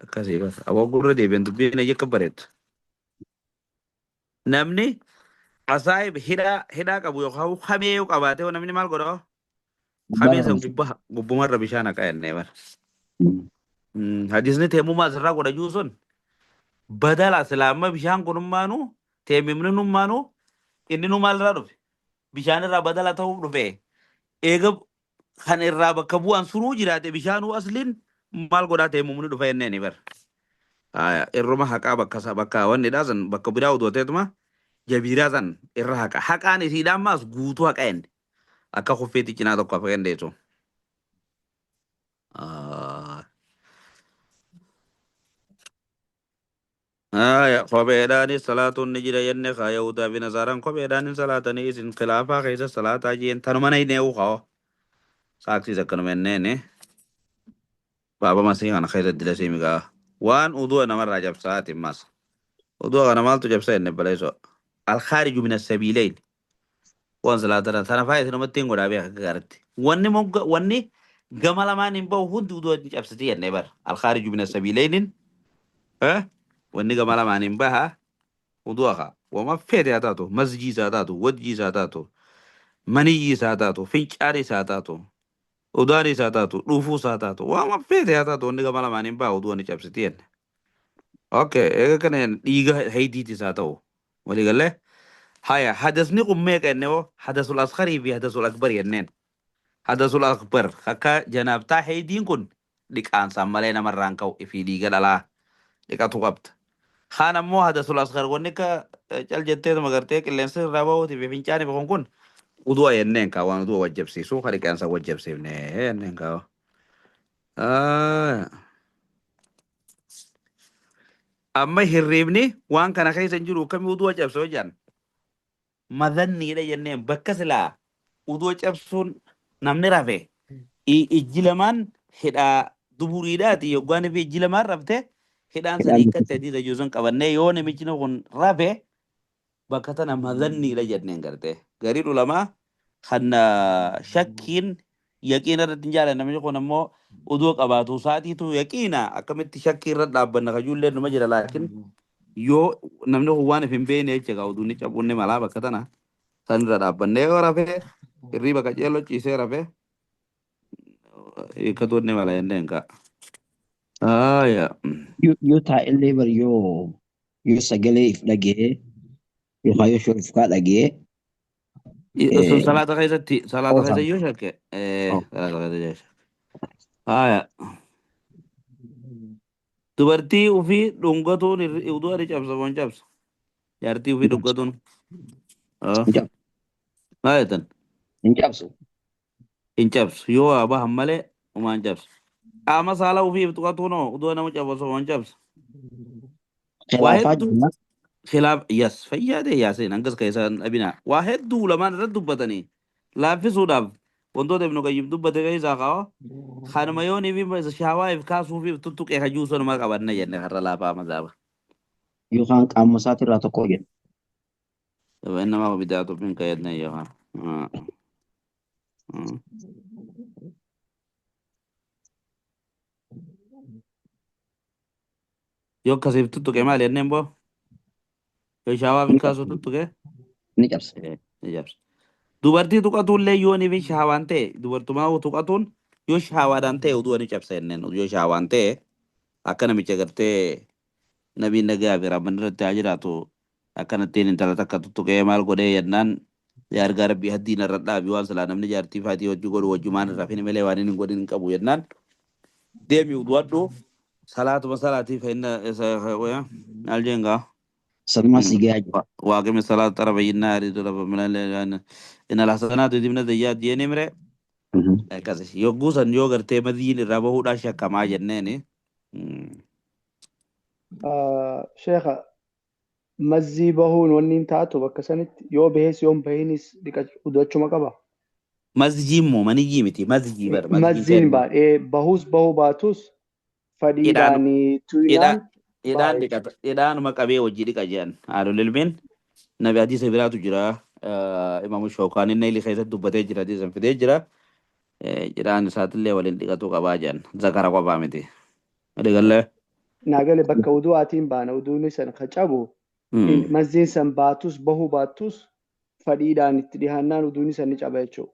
A: Akkasii bas. Aboo gurra deebiin dubbiin ija akka bareedu. Namni asaayib hidhaa hidhaa qabu yookaan hamee yoo qabaate namni maal godhaa? Hamee san gubbaa gubbumarra bishaan haqa jennee bara. Hadisni teemumaa asirraa godha jiru sun badala silaama bishaan kunummaanu teemimni nummaanu inni nu maalirraa dhufe? Bishaan irraa badala ta'uuf dhufe. Eega kan irraa bakka bu'an sunuu jiraate bishaanuu asliin maal godhaa teemumni dhufa jenneeni bara. Haya, irruma haqaa bakka bakka wanni dha san bakka biraa udu'ateetuma jabiiraa san irra haqa. Haqaan isiidha ammaas guutuu haqa inni. Akka kuffeetti cinaa tokko hafa kendeetu. Haya, kopheedhaanis salaatuun ni jira jenne kaa Yahudaa fi Nasaaraan kopheedhaan hin salaatanii isin khilaafaa keessa salaataa jeen tanuma na hin eewu kaa. Saaksiis akkanuma jenneeni. Baaba masii kana keessa dilasii migaa. Waan udu'a namarraa cabsaati mas. Udu'a kana maaltu cabsa jenne baleessoo. Alkhaariju min as-sabiileyn. Waan salaatana tana faa isinumatti hin godhaa beeka akka gaaritti. Wanni mogga wanni gama lamaan hin bahu hundi udu'a ni cabsiti jennee bar. Alkhaariju min as-sabiileynin. Wanni gama lamaan hin baha udu'a kaa. Wama feete haa taatu, masjii isaa taatu, wajjii isaa taatu, maniyyii isaa taatu, fincaanii isaa taatu. Udaanis haa taatu, dhuufuus haa taatu, waama feete haa taatu wanni gama lamaaniin ba'a uduu ni cabsiti jenne. Okay, eega kana jenne dhiiga haydiitis haa ta'u. Walii gallee? Haya, hadasni kun meeqa jenne hoo? Hadasul asqarii fi hadasul akbar jenneen. Hadasul akbar akka janaabtaa haydiin kun dhiqaansaan malee namarraan ka'u ifii dhiiga dhalaa dhiqatu qabda. Kaan ammoo hadasul asqar wanni akka cal jetteetuma gartee qilleensa irraa bahuutii fi fincaanii fi kun udu'a jenneen kaa waan udu'a wajjabsiisu ka dhiqaansa wajjabsiifne jenneen kaa. Amma hirriibni waan kana keessa hin jiru akkamii udu'a cabsa hojjan madhanniidha jenneen bakka silaa udu'a cabsuun namni rafe ijji lamaan hidhaa duburiidhaati yoggaan fi ijji lamaan rafte hidhaan san
B: Hidhaan
A: hiikkatte hadiisa juusan qabannee yoo namichi kun rafe bakka tana madhanniidha jenneen gartee gariin ulamaa kan shakkiin yaqiina irratti hin jaalan namni kun ammoo uduu qabaatu isaatiitu yaqiina akkamitti shakkii irra dhaabbanna kajuullee numa jira laakiin yoo namni kun waan if hin beekne jecha gaa uduun ni cabuun ni malaa bakka tana san irra dhaabbannee yoo rafee hirriiba qaceeloo ciisee rafee hiikkatuun ni mala jenneen kaa. Aya.
B: Yoo taa'ellee bar yoo sagalee if dhagee yookaan yoo shorofkaa dhagee
A: Sun salaata keessatti salaata keessa
B: oofama.
A: yoo shakke salaata keessa yoo shakke. Aya. Dubartii ofii dhungatuun uduu ani cabsa moo hin cabsu? Jaartii ofii
B: Hin cabsu.
A: dhungatuun.
B: Hin cabsu.
A: Maal jettan?
B: Hin cabsu.
A: Hin cabsu. Yoo waa bahan malee homaa hin cabsu. Qaama saala ofiif tuqatuun hoo uduu nama cabsu moo hin cabsu? Waa
B: Khilaafaa
A: hedduu
B: jira.
A: khilaaf yas fayyaa ta'e yaaseen hangas keessa hin dhabinaa. Waa hedduu lamaan irratti dubbatanii laaffisuudhaaf wantoota Ibnu Qayyim dubbate keessaa kaa'o kanuma yoonii fi shaawaa if kaasuu fi tuttuqee hajuu sanuma qabanna jenne har'a laafaa mazaaba.
B: Yookaan qaama isaatirraa tokko jedha.
A: Innamaa bidaatu minka jenne yookaan. Yoo akkasiif tuttuqe maali jenneen boo? Yoo shaawaa fi
B: Ni
A: kaasuu
B: cabsa.
A: tuttuqe?
B: Ni cabsa.
A: Ni cabsa. Dubartii tuqatuullee yoo ni fi shaawaan ta'e dubartumaa tuqatuun yoo shaawaadhaan ta'e uduu ni cabsa jenneen yoo shaawaan ta'e akka namicha gartee nabiin nagaa fi rahmanni irratti haa jiraatu akkanattiin intala takka tuttuqee maal godhee jennaan yaa ergaa rabbii haddii narra dhaabi waan silaa namni jaartii faatii hojii godhu wajjumaan irraa fini malee waan inni hin godhin hin qabu jennaan deemi udu'adhu salaatuma salaatii fa inna maal jeen gaa
B: Sanumaa si gahaa jira.
A: waaqimi salaat xarafa yinnaari dura inna alhasanaatu yudhibna sayyi'aat jeeni mire akkas yogguu san yoo gartee madiin irraa bahuudhaan shakkamaa jenneeni.
D: Sheekha mazzii bahuun wanni hin taatu bakka sanitti yoo bahees yoo hin bahinis dhiqachuu qaba.
A: Mazjii immoo maniyyii miti mazjii bar mazjiin
D: Mazziin
A: kennu.
D: baadhee bahuus bahuu baatus
A: Hidhaan
D: fadhiidhaan tuyinaan baha
A: hidhaan
D: jechuudha.
A: dhiqata hidhaanuma qabee hojii dhiqa jedhan haalol ilmiin nabi hadiisa biraatu jira imaamu shookaan inni ili keessatti dubbatee jira hadiisa fidee jira hidhaan isaatillee waliin dhiqatuu qabaa jedhan zakara qofaa miti. Waliigallee.
D: Naa gale bakka udu'aatiin baana uduun san ka cabu mazziin san baatus bahuu baattus fadhiidhaan itti dhihaannaan uduun san ni caba jechuudha.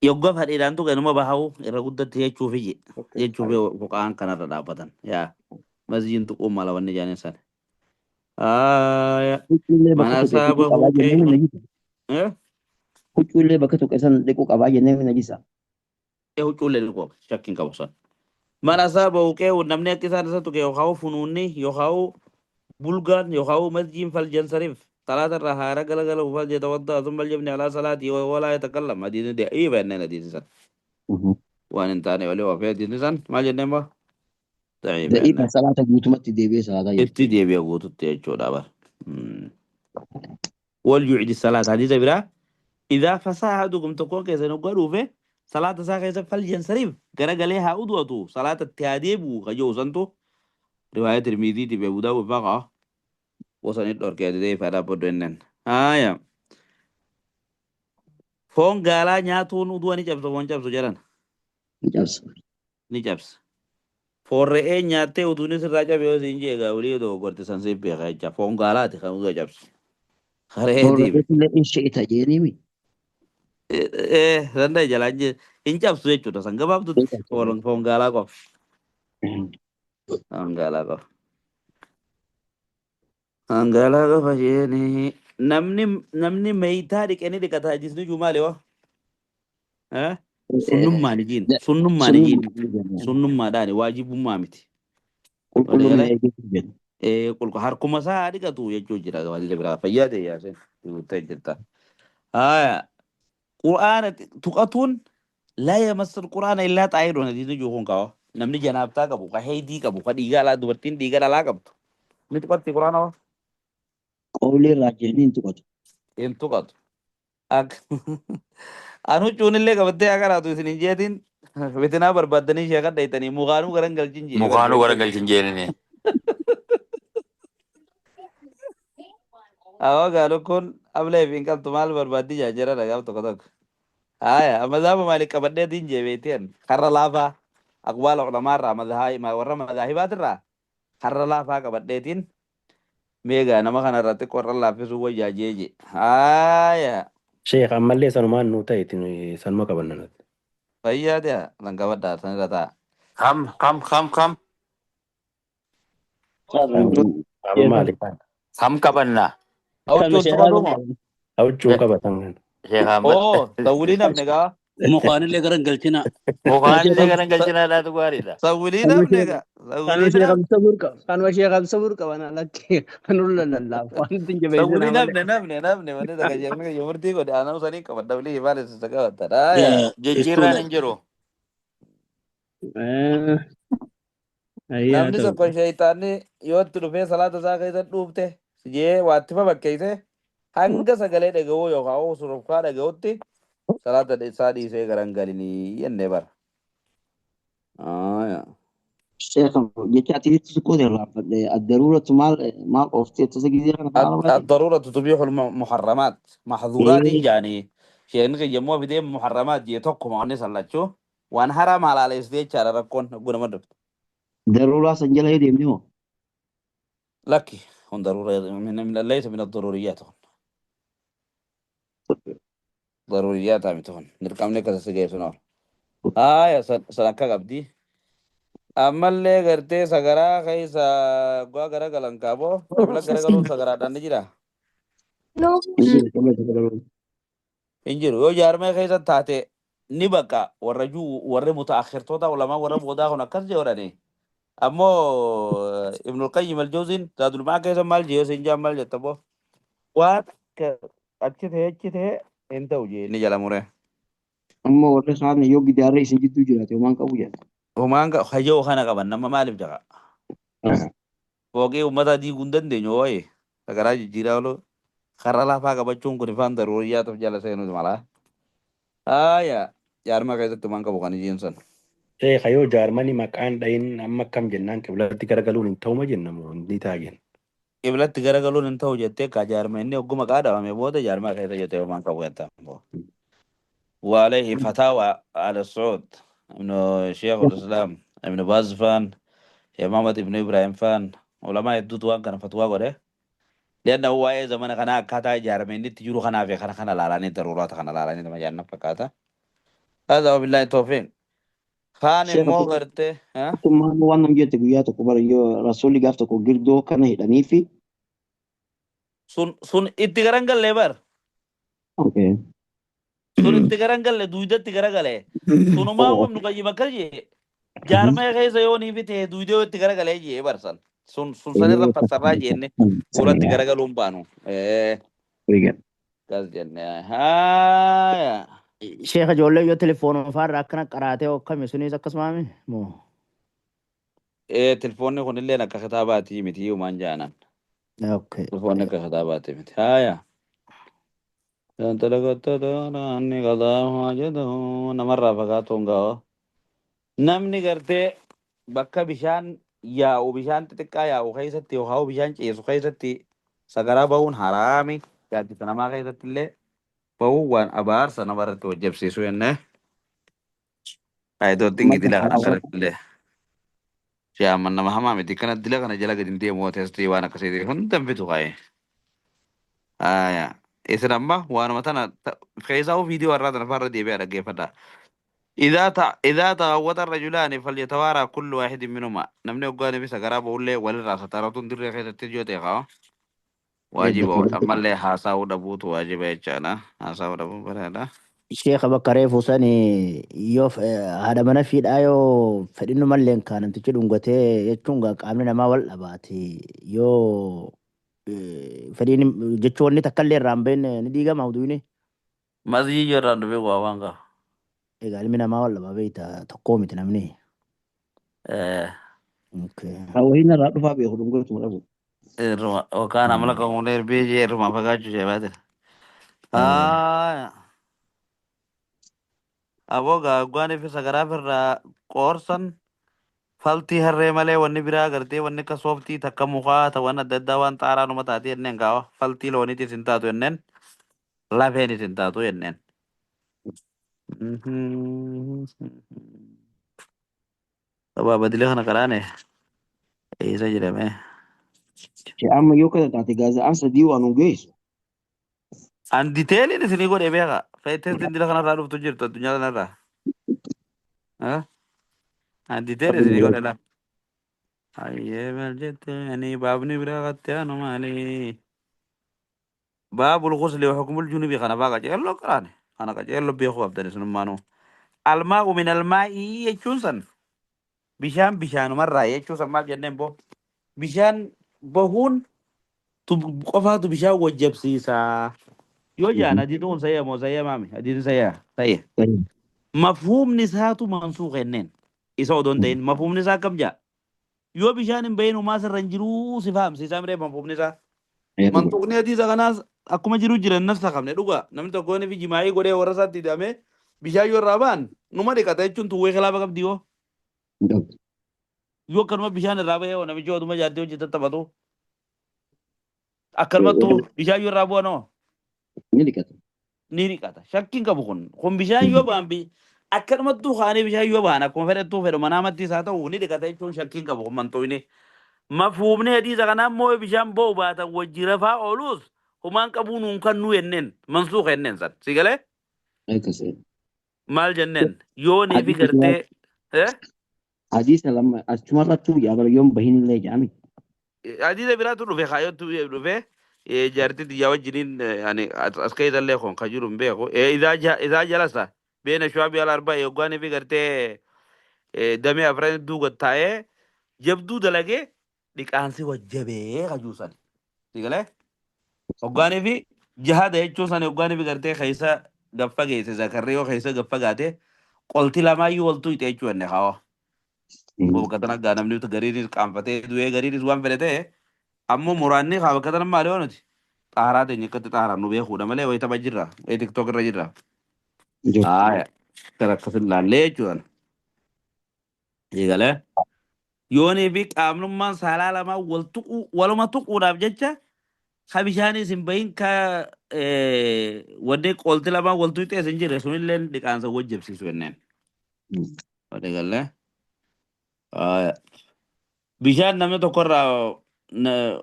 A: Yogga fadhiidhaan tuqe numa bahawu irra guddatti jechuufi
D: Okay.
A: jechuufi fuqaan kanarra dhaabbatan. Yaa mazjiin tuquun mala wanni jedhanii san. Aya.
B: Huccuullee
A: Man
B: bakka tuqe dhiquu
A: asaabahu
B: qabaa jennee
A: shay'un.
B: najisa. Huccuullee bakka tuqe san dhiquu qabaa jennee najisa.
A: Huccuullee dhiquu qaba. Shakkiin qabu san. Man asaabahu qee'uun namni akka isaan isa tuqe yookaan funuunni yookaan bulgaan yookaan masjiin faljansarif salaata irraa haara galagalu falyatawadda thumma falyabni alaa salaatii walaa yatakallam hadiisni da'iifa jenneen hadiisni san waan hin taane walii oofee hadiisni san maal jenneen baa da'iifa
B: Da'iifa
A: jenneen
B: salaata guutumatti deebi'ee salaataa jechuudha.
A: itti deebi'a guututti jechuudha bar. Wal yucdi salaata hadiisa biraa idaa fasaa ahadukum tokkoon keessan hoggaa dhuufe salaata isaa keessa faljansarif garagalee haa udu'atu salaata itti haa deebi'u ka jedhu santu riwaaya Tirmiziitii fi Abu Daawud faa qaba bosanii dhorkee didee fadhaa boddo jenneen. Haaya foon gaalaa nyaatuun udu'a ni cabsa foon cabsu jedhan
B: Ni cabsa.
A: ni cabsa. Foon re'ee nyaattee uduunis irraa cabe yoo siin jee egaa olii dogoggorte san siif beeka jecha foon gaalaati kan udu'a cabsu.
B: Foon
A: Re'eetiif.
B: re'eetillee in shi'ita jeeniimi.
A: Sanda jalaan jee hin cabsu jechuudha san
B: Ni
A: gabaabdutti
B: cabsa.
A: foon gaalaa qofa. Foon gaalaa qofa. Foon gaalaa qofa jeeni namni meeytaa dhiqe ni dhiqata hadiisni juu maali wa? Sunnummaan ijiin sunnummaan ijiin
B: Sunnummaa
A: sunnummaadhaani waajibummaa miti.
B: qulqullummaa
A: Waliigala
B: eeguutu jedha.
A: Harkuma isaa haa dhiqatu jechuu jira hadiisa biraa fayyaa ta'e yaaseen guuttee jirta. Haaya qur'aana tuqatuun laa yamassul qur'aana illaa xaahiruun hadiisni jiru kun kawa namni janaabtaa qabu ka heydii qabu ka dhiiga alaa dubartiin dhiiga dhalaa qabdu ni tuqatti qur'aana wa
B: Qawlee raajihni hin tuqatu.
A: Hin tuqatu. An huccuun illee qabattee haa karaatu isin hin jeetiin fitinaa barbaaddanii sheekan dhaytanii mukaanuu garan galchin jee
G: Mukaanuu gara galchin jeenini.
A: Awwa gaalu kun ablee fi hin qabtu maal barbaaddi jaa jira dhagaaf tokko tokko. Haya madhaba maalik qabadhee diin jee beekteen karra laafaa aqwaala ulamaa irraa madhaa warra madaahibaat irraa karra laafaa qabadheetiin meegaa nama kana irraa xiqqoo irra laaffisuu wayyaa jee jee. Haya
F: Sheekh ammallee sanumaan nuu ta'e sanuma qabanna nuti.
A: Fayyaa ta'e san qabadhaa san irra ta'a.
G: Kam kam kam kam
F: Qaama maali?
G: kam qabanna?
A: Huccuun tuqatu moo?
F: Huccuun qabatan kan.
G: Sheekh Ahmad.
A: Oo sawwilii namni gaa.
H: Mukaanillee garan galchina.
G: Mukaanillee garan galchinaadhaatu gaariidha.
A: Sawwilii namni gaa.
D: Kanuma
A: Sawwilii
D: sheekh
A: namni.
D: Hamsa Burqa kanuma sheekh Hamsa Burqa waan alatti kanuma lallaaf waan ittiin jabeessan
A: Sawwilii
D: malee.
A: namni namni namni wanni takka jeemni murtii godhe aannan sanii qabadha bilii maal isa qabata. Haya.
G: Jijjiirraan hin jiru.
D: Ayyaa
A: Namni
D: ta'u.
A: tokko shayitaanni yoo itti dhufee salaata isaa keessa dhuufte jee waatti fafakkeesse hanga sagalee dhaga'uu yookaan surukkaa dhaga'utti salaata isaa dhiisee garan galinii jennee bara. Aya.
B: Sheekh jecha ati xiqqoo irraanfadhe addaruuratu maal maal ooftee tasa gizee kana faana baate.
A: الضرورة تبيح المحرمات محظورات يعني شيء يمو بدي محرمات جي tokko ma onni sallachuu waan haraam halaaleessitee jechaadha rakkoon hogguu nama dhufte.
B: Daruuraa san jala yoo deemne hoo?
A: Lakki kun ضرورة من ليس من الضروريات kun ضروريات miti kun dirqamni akkasa si geessu noor. Haaya san akka qabdi. Ammallee gartee sagaraa keessa guwaa gara galan kaaboo qibla gara galuun sagaraadhaan ni jira.
B: Hin jiru qibla garagaluun.
A: Hin jiru yoo jaarmee keessa taate ni baqa warra juu warri mutaakhirtoota ulamaa warra boodaa kun akkas jedhani. Ammoo Ibnul Qayyim al-Jawziin Zaadul Ma'aa keessa maal jee yoo siin jaan maal jetta boo waan akka achi ta'e hin ta'u jee ni jala muree.
B: Amma warri kaan yoo gidaarri isin jidduu jiraate homaan qabu jedha.
A: Homaan hayyoo kana qaban nama maaliif jaqa? Fooqii uummata diiguu hin dandeenyu wayi sagaraa jijjiiraa oolu karra lafaa qabachuun kun ifaan daruuriyyaatuuf jala seenuu mala. Haaya jaarmaa keessatti homaan qabu kan ijiin sun.
F: Sheekh yoo jaarmanii maqaan dhayin amma akkam jennaan qiblatti garagaluun hin ta'uma jenna moo ni ta'a jenna.
A: Qiblatti garagaluun hin ta'u jettee kaa jaarma inni hogguma qaadamame booda jaarmaa keessa jettee homaan qabu jettaa. وعليه فتاوى على السعود ابن شيخ الإسلام ابن باز فان محمد ابن إبراهيم فان علماء يدود وان كان فتوى قوله لأنه هو أي زمان كان كاتا جارمين تجرو خنا في خنا خنا لالاني ضرورات خنا لالاني ما جانا فكاتا هذا وبالله التوفيق خان
B: Sheekh
A: مو غرته ها
B: tummaan waan nam jette guyyaa tokko bara yoo rasuulli gaaf tokko girdoo kana hidhanii fi
A: sun sun itti garangalle bar
B: Okay.
A: Sun itti garagalle duudatti garagale sunumaa
B: Oh.
A: ibnu qayyim akkas jee Jaarmaya keessa yoo ni fite duudee itti garagalee jee barsan. Sun sun sanirra fassarraa jenne fuulatti garagaluun baanu. Gas jenne. Haaya.
I: Sheekha ijoollee yoo telefoonuma faarra akkana qaraatee hokkame sunis akkasumaami moo?
A: Telefoonni kunillee akka kitaabaatii miti uumaan jaanan.
I: Okay.
A: Telefoonni akka kitaabaatii miti. Haaya. Namarraa fagaatuun ga'a. Namni gartee bakka bishaan yaa'u bishaan xixiqqaa yaa'u keessatti yookaan bishaan ciisu keessatti sagaraa bahuun haraami. Gaaddisa namaa keessatti illee bahuun waan abaarsa namarratti hojjebsiisu jennee. Faayidoottiin gidila kana akkanatti illee. Shaaman nama hamaa miti kana dila kana jala gadi hin deemu teestii waan akkasii hunda hin fitu kaa'e. Haaya. Isin amma waanuma tana keessaa viidiyoo har'aa tana faarra deebi'aa dhaggeeffadha. إذا تغوط الرجلان فليتوارى كل واحد منهما namni hoggaan fi sagaraa bahullee walirraa sataratuun dirree keessatti yoo ta'e qaba. Waajiba ammallee haasa'uu dhabuutu waajiba jechaadha. Haasa'uu dhabuun bareeda.
I: Sheekha bakka reefu sani yoo haadha mana fiidhaa yoo fedhinnu malleen kaa namtichi dhungatee jechuun gaa qaamni namaa wal dhabaate yoo fedhiin jechuun wanni takka illee irraa hin beekne ni diigama huduuni.
A: Masjii irraan dhufee waa waan qaba.
I: Egaa ilmi namaa wal dhabaa beekta tokkoo miti namni. Okay.
B: Wahiin irraa dhufaa beeku dhungatuma dhabu.
A: Irruma yookaan amala qabuun erbee jee irruma fagaachuu ishee baate. Aboo gaaggaan fi sagaraaf irraa qoorsan faltii harree malee wanni biraa gartee wanni akka sooftii takka mukaa ta waan adda addaa waan xaaraa numa taate jenneen gaawa faltii looniitis hin taatu jenneen lafeenis hin taatu jenneen. Sababa badilee kana karaane eessa jedhame.
B: Amma yoo kana taate gaazexaan sadii waan nu geessu.
A: An diteeliin isinii godhe beeka. Feetee dila kanarraa dhuftu jirtu addunyaa kanarraa. An diteeliin isinii godhe laa. Hayyee maal jette ani baabni biraa qattee anu maali. Baabul ghusli wa hukmul junubi kana faa qaceelloo qaraane. Kana qaceelloo beekuu qabdan isinummaanuu. Almaa'u min almaa'ii jechuun san bishaan bishaanumarraa jechuun san maal jenneen boo. Bishaan bahuun qofaatu bishaan wajjabsiisaa. Yoo jaan hadiisuun sayya moo sayya maami hadiisuun sayya sayya. Mafhuumni isaatu mansuuq jenneen isa odoo hin ta'in mafhuumni isaa akkam jaa. Yoo bishaan hin bahin homaa sirra hin jiruu si fahamsiisaa miree mafhuumni isaa. Mantuuqni hadiisa kanaas akkuma jiru jiran nafsa qabne dhugaa namni tokko inni fi jimaa'ii godhee warra isaatti hidhamee bishaan yoo irraa ba'an numa dhiqata jechuun tuwwee kilaafa qabdi yoo. Yoo akkanuma bishaan irraa bahee hoo namichi oduma jaartii hojii taphatu akkanumattuu bishaan yoo irraa bu'an hoo
B: Ni dhiqata.
A: ni dhiqata. Shakkiin qabu kun kun bishaan yoo ba'an akkanumattuu kaanii bishaan yoo ba'an akkuma fedhattuu fedhu manaamattis haa ta'u ni dhiqata jechuun shakkiin qabu kun manxooyni. Mafhuumni hadiisa kanaa immoo bishaan ba'u baatan wajji rafaa ooluus humaan qabuu nuun kan nuu jenneen mansuuqa jenneen san. Si galee?
B: Akkasii.
A: Maal jenneen? Yoo ni fi
B: Hadiisa
A: gartee
B: hadiisa lama achumarrattuu yaa yoon bahin illee jedhami.
A: Hadiisa biraatu dhufe kaayottu dhufe jaartii tiyyaa wajjiniin ani as keessa illee kun kan jiru hin beeku. Idaa jalasa beena shuwaabii al arba'a yoggaan fi gartee damee afran hedduu gad taa'ee jabduu dalagee dhiqaansi wajjabee kajuu san. Si galee? Hoggaanii fi jihada jechuun san hoggaanii fi gartee keessa gad fageesse zakarree yoo keessa gad fagaate qolti lamaayyuu waltu hixe jechuu jenne kaawwa. Bakka tana gaa namni gariinis qaanfatee du'ee gariinis waan fedhe ta'e ammoo muraanni kaa bakka tana maali yoo nuti xaaraa teenya akkatti xaaraan nu beekuudha malee wayi tapha jirra wayi tiktok irra jirra. Haaya kana akkasin laallee jechuudha. Eegalee yoonii fi qaamnummaan saalaa lamaa wal tuquu waluma tuquudhaaf jecha ka bishaanis hin bahin ka wanni qolti lamaan wal tuqxees hin jirre sunillee dhiqaansa wajjabsiisu jenneen. Waliigallee. Haaya. Bishaan namni tokkorraa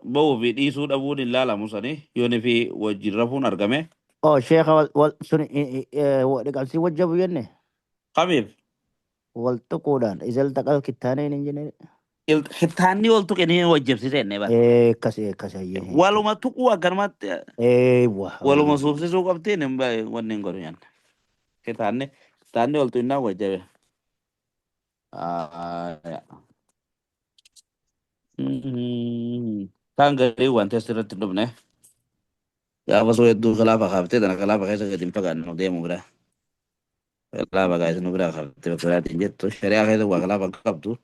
A: bahuu fi dhiisuu dhabuun hin laalamu sani yoonii fi wajjin rafuun argame.
I: Oh, sheekha wal wal sun dhiqamsii wajjabu jenne
A: Kamiif?
I: wal tuquudhaan isal taqal kittaaneen hin jenne.
A: Kittaanni wal tuqe ni wajjabsiise jennee bara.
I: Akkasi akkasi hayyee.
A: Waluma tuquu akkanumatti
I: Eewwa.
A: waluma suufsisuu qabtiin hin bahe wanni hin godhu nyaanne. Kitaanni kitaanni wal tuqnaan wajjabe. Aya. Kaan garii waan test irratti hin dhufne. Gaafa soo hedduu khilaafa kaaftee tana khilaafa keessa gadi hin fagaannu deemu bira. Khilaafa gaa'is nu biraa kaaftee bakka biraatiin jettu shari'aa keessa waa khilaafa hin qabdu.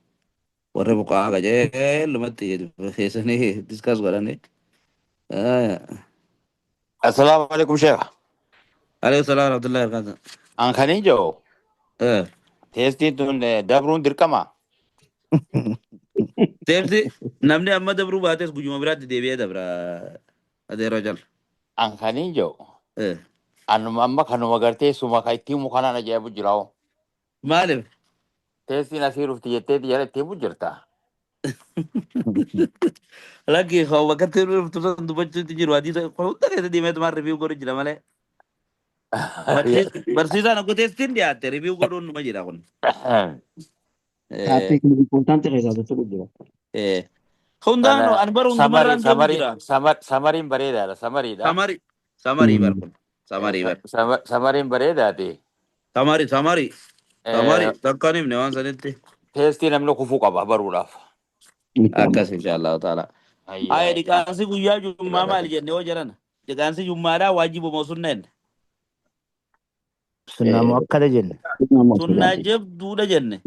A: Warri fuqahaa qajeelumatti gadi keessanii discuss godhanii. Aya.
G: Assalaamu alaikum sheekh.
A: Alayhi salaam wa rahmatullahi wa barakatuh.
G: An kanin jiru teestiin tun dabruun dirqama.
A: Teepsi namni amma dabruu baates guyyuma biraatti deebi'ee dabra. Adeeroo jala.
G: An kanin jiru anuma amma kanuma gartee suma ka itti himu kanaan ajaa'ibu jira hoo.
A: Maaliif?
G: Teestiin asii dhufti jetteeti jala itti himu jirta.
A: Lakki koo bakka itti dhuftu san dubbachuutti jiru hadiisa hunda keessa deemeetu maal review godhu jira malee. Barsiisaan akka teestiin dhiyaatte review godhuun numa jira kun.
B: Taappii kun important keessaa tokko jira.
A: Hundaan ani bara hundumarraan deemu jira.
G: Samariin bareedaadha. Samariidha.
A: Samari samarii bar kun. Samarii bar.
G: Samariin bareedaati.
A: Samarii samarii. Samarii takka hin himne waan sanitti.
G: Teestii namni kufuu qaba baruudhaaf.
A: Akkas inshallah taala. Aya dhiqaansi guyyaa jummaa maali jenne hoo jedhan. Dhiqaansi jummaadhaa waajiba moo sunna jenne?
I: Sunnaa muakkada jenne.
A: Sunnaa jabduudha jenne.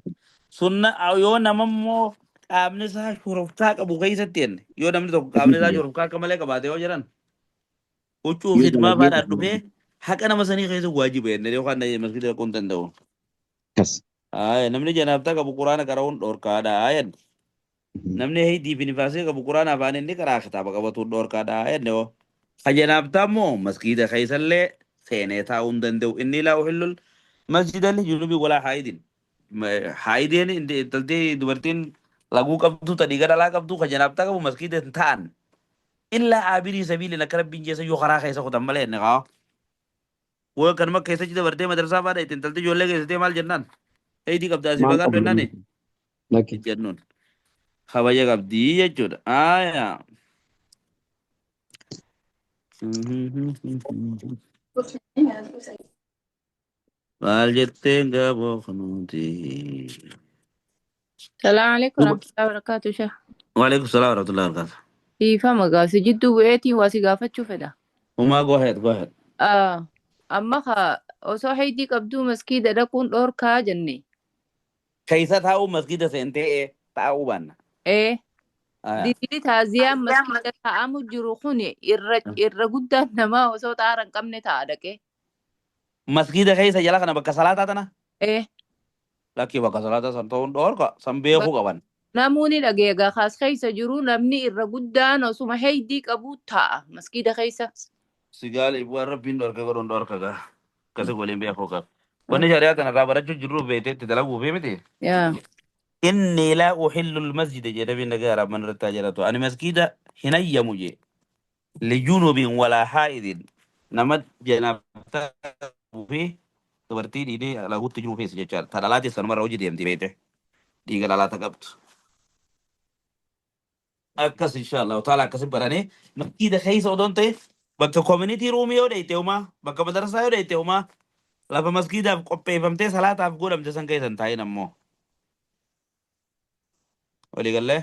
A: Sunna yoo nama immoo qaamni isaa shoroftaa qabu keessatti jenne. Yoo namni tokko qaamni isaa shoroftaa akka malee qabaate yoo jedhan. Huccuu
B: Yoo
A: khidmaa
B: dalagee
A: faadhaan dhufee haqa nama sanii keessa waajiba jenne yookaan masgiida dhaquu hin danda'u.
B: Akkas.
A: Aya namni janaabtaa qabu quraana qara'uun dhorkaadha jenne. Namni heydii fi nifaasii qabu quraana afaan inni qaraa kitaaba qabatuun dhorkaadha jenne hoo. Ka janaabtaa immoo masgiida keessallee seenee taa'uu hin danda'u. Inni laa uhillul masjida li junubi walaa haayidin. Haayideen intaltii dubartiin laguu qabdu ta dhiiga dhalaa qabdu ka janaabtaa qabu masgiida hin taa'an. Illaa aabirii sabiilin akka rabbiin jeessa yoo karaa keessa kutan malee inni kaa. Woo kanuma keessatti dabartee madrasaa faadha ittiin intalti ijoollee keessatee maal jennaan? Heydii qabda asii
B: Maal
A: fagaadhu
B: qabdu?
A: jennaani?
B: Lakki.
A: Jennuun. Kabaja qabdii jechuudha. Aayaa. Maal jetteen gaaboo kunuuti.
J: Salaam alaikum
A: Duba.
J: warahmatullahi wabarakatuh. Sheekh.
A: Waalaikum salaam warahmatullahi wabarakatuh.
J: Dhiifama gaafsi jidduu bu'eetiin waa si gaafachuu fedha.
A: Umaa go ahead, go ahead.
J: Ah, Amma ka osoo haydii qabduu maskiida dhaquun dhoorkaa jenne.
A: Keessa taa'uu masgiida seentee taa'uu baanna.
J: Ee
A: Aya.
J: didii taaziyaan maskiida taa'amu jiru kun irra irra guddaan namaa osoo xaara hin qabne taa'a dhaqee.
A: Masgiida keessa jala kana bakka salaataa tana.
J: Ee
A: Lakkii bakka salaataa san ta'uun dhoorka san beekuu qaban.
J: Namuu ni dhagaya egaa kaas keessa jiru namni irra guddaan osuma heydii qabuu taa'a maskiida keessa.
A: Sigaali waan rabbiin dhorke godhuun dhorka gaa. Akkasi waliin beekuu qaba. Wanni shari'aa kana irraa barachuu jirru beektee itti dalaguu fi miti.
J: Yaa.
A: Inni laa uhillu masjida jedhe nabiin nagaa rahman irratti haa jiraatu. Ani masgiida hin hayyamu jee. Lijunubin walaa haa'idin. Nama janaabtaa qabuu fi dubartii dhiigni laguutti jiru feesi jechaadha. Ta dhalaatis sanumarra hojii deemti beekte. Dhiiga dhalaata qabdu. Akkas inshallah taala akkasi baranii masgiida keessa odoon ta'e bakka community room yoo dheeyte homaa bakka madarsaa yoo dheeyte homaa lafa masgiidaaf qopheeffamtee salaataaf godhamte san keessa hin taa'in ammoo. Walii gallee?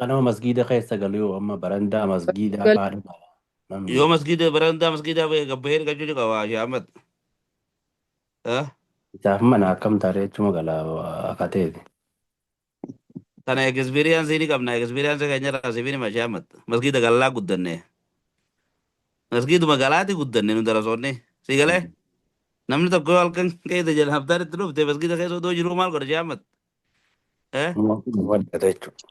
F: Kanama masgiida keessa galu yoo amma barandaa masgiidaa
J: Gal-
F: faadha qaba. Namni
A: Yoo masgiida barandaa masgiidaa gabbahee dhiqachuu ni qaba Shee Ahmad. Eh?
F: Isaaf mana akkam taaree achuma gala akka ta'eeti.
A: Tana experience ni qabna experience keenya irraa siif hima Shee Ahmad. Masgiida galaa guddanne. Masgiiduma galaati guddanne nu darasoonni. Si galee? Namni tokko yoo halkan keessa jala haftaan itti dhufte masgiida keessa odoo jiruu maal godha Shee Ahmad? Eh?
F: Waddata jechuudha.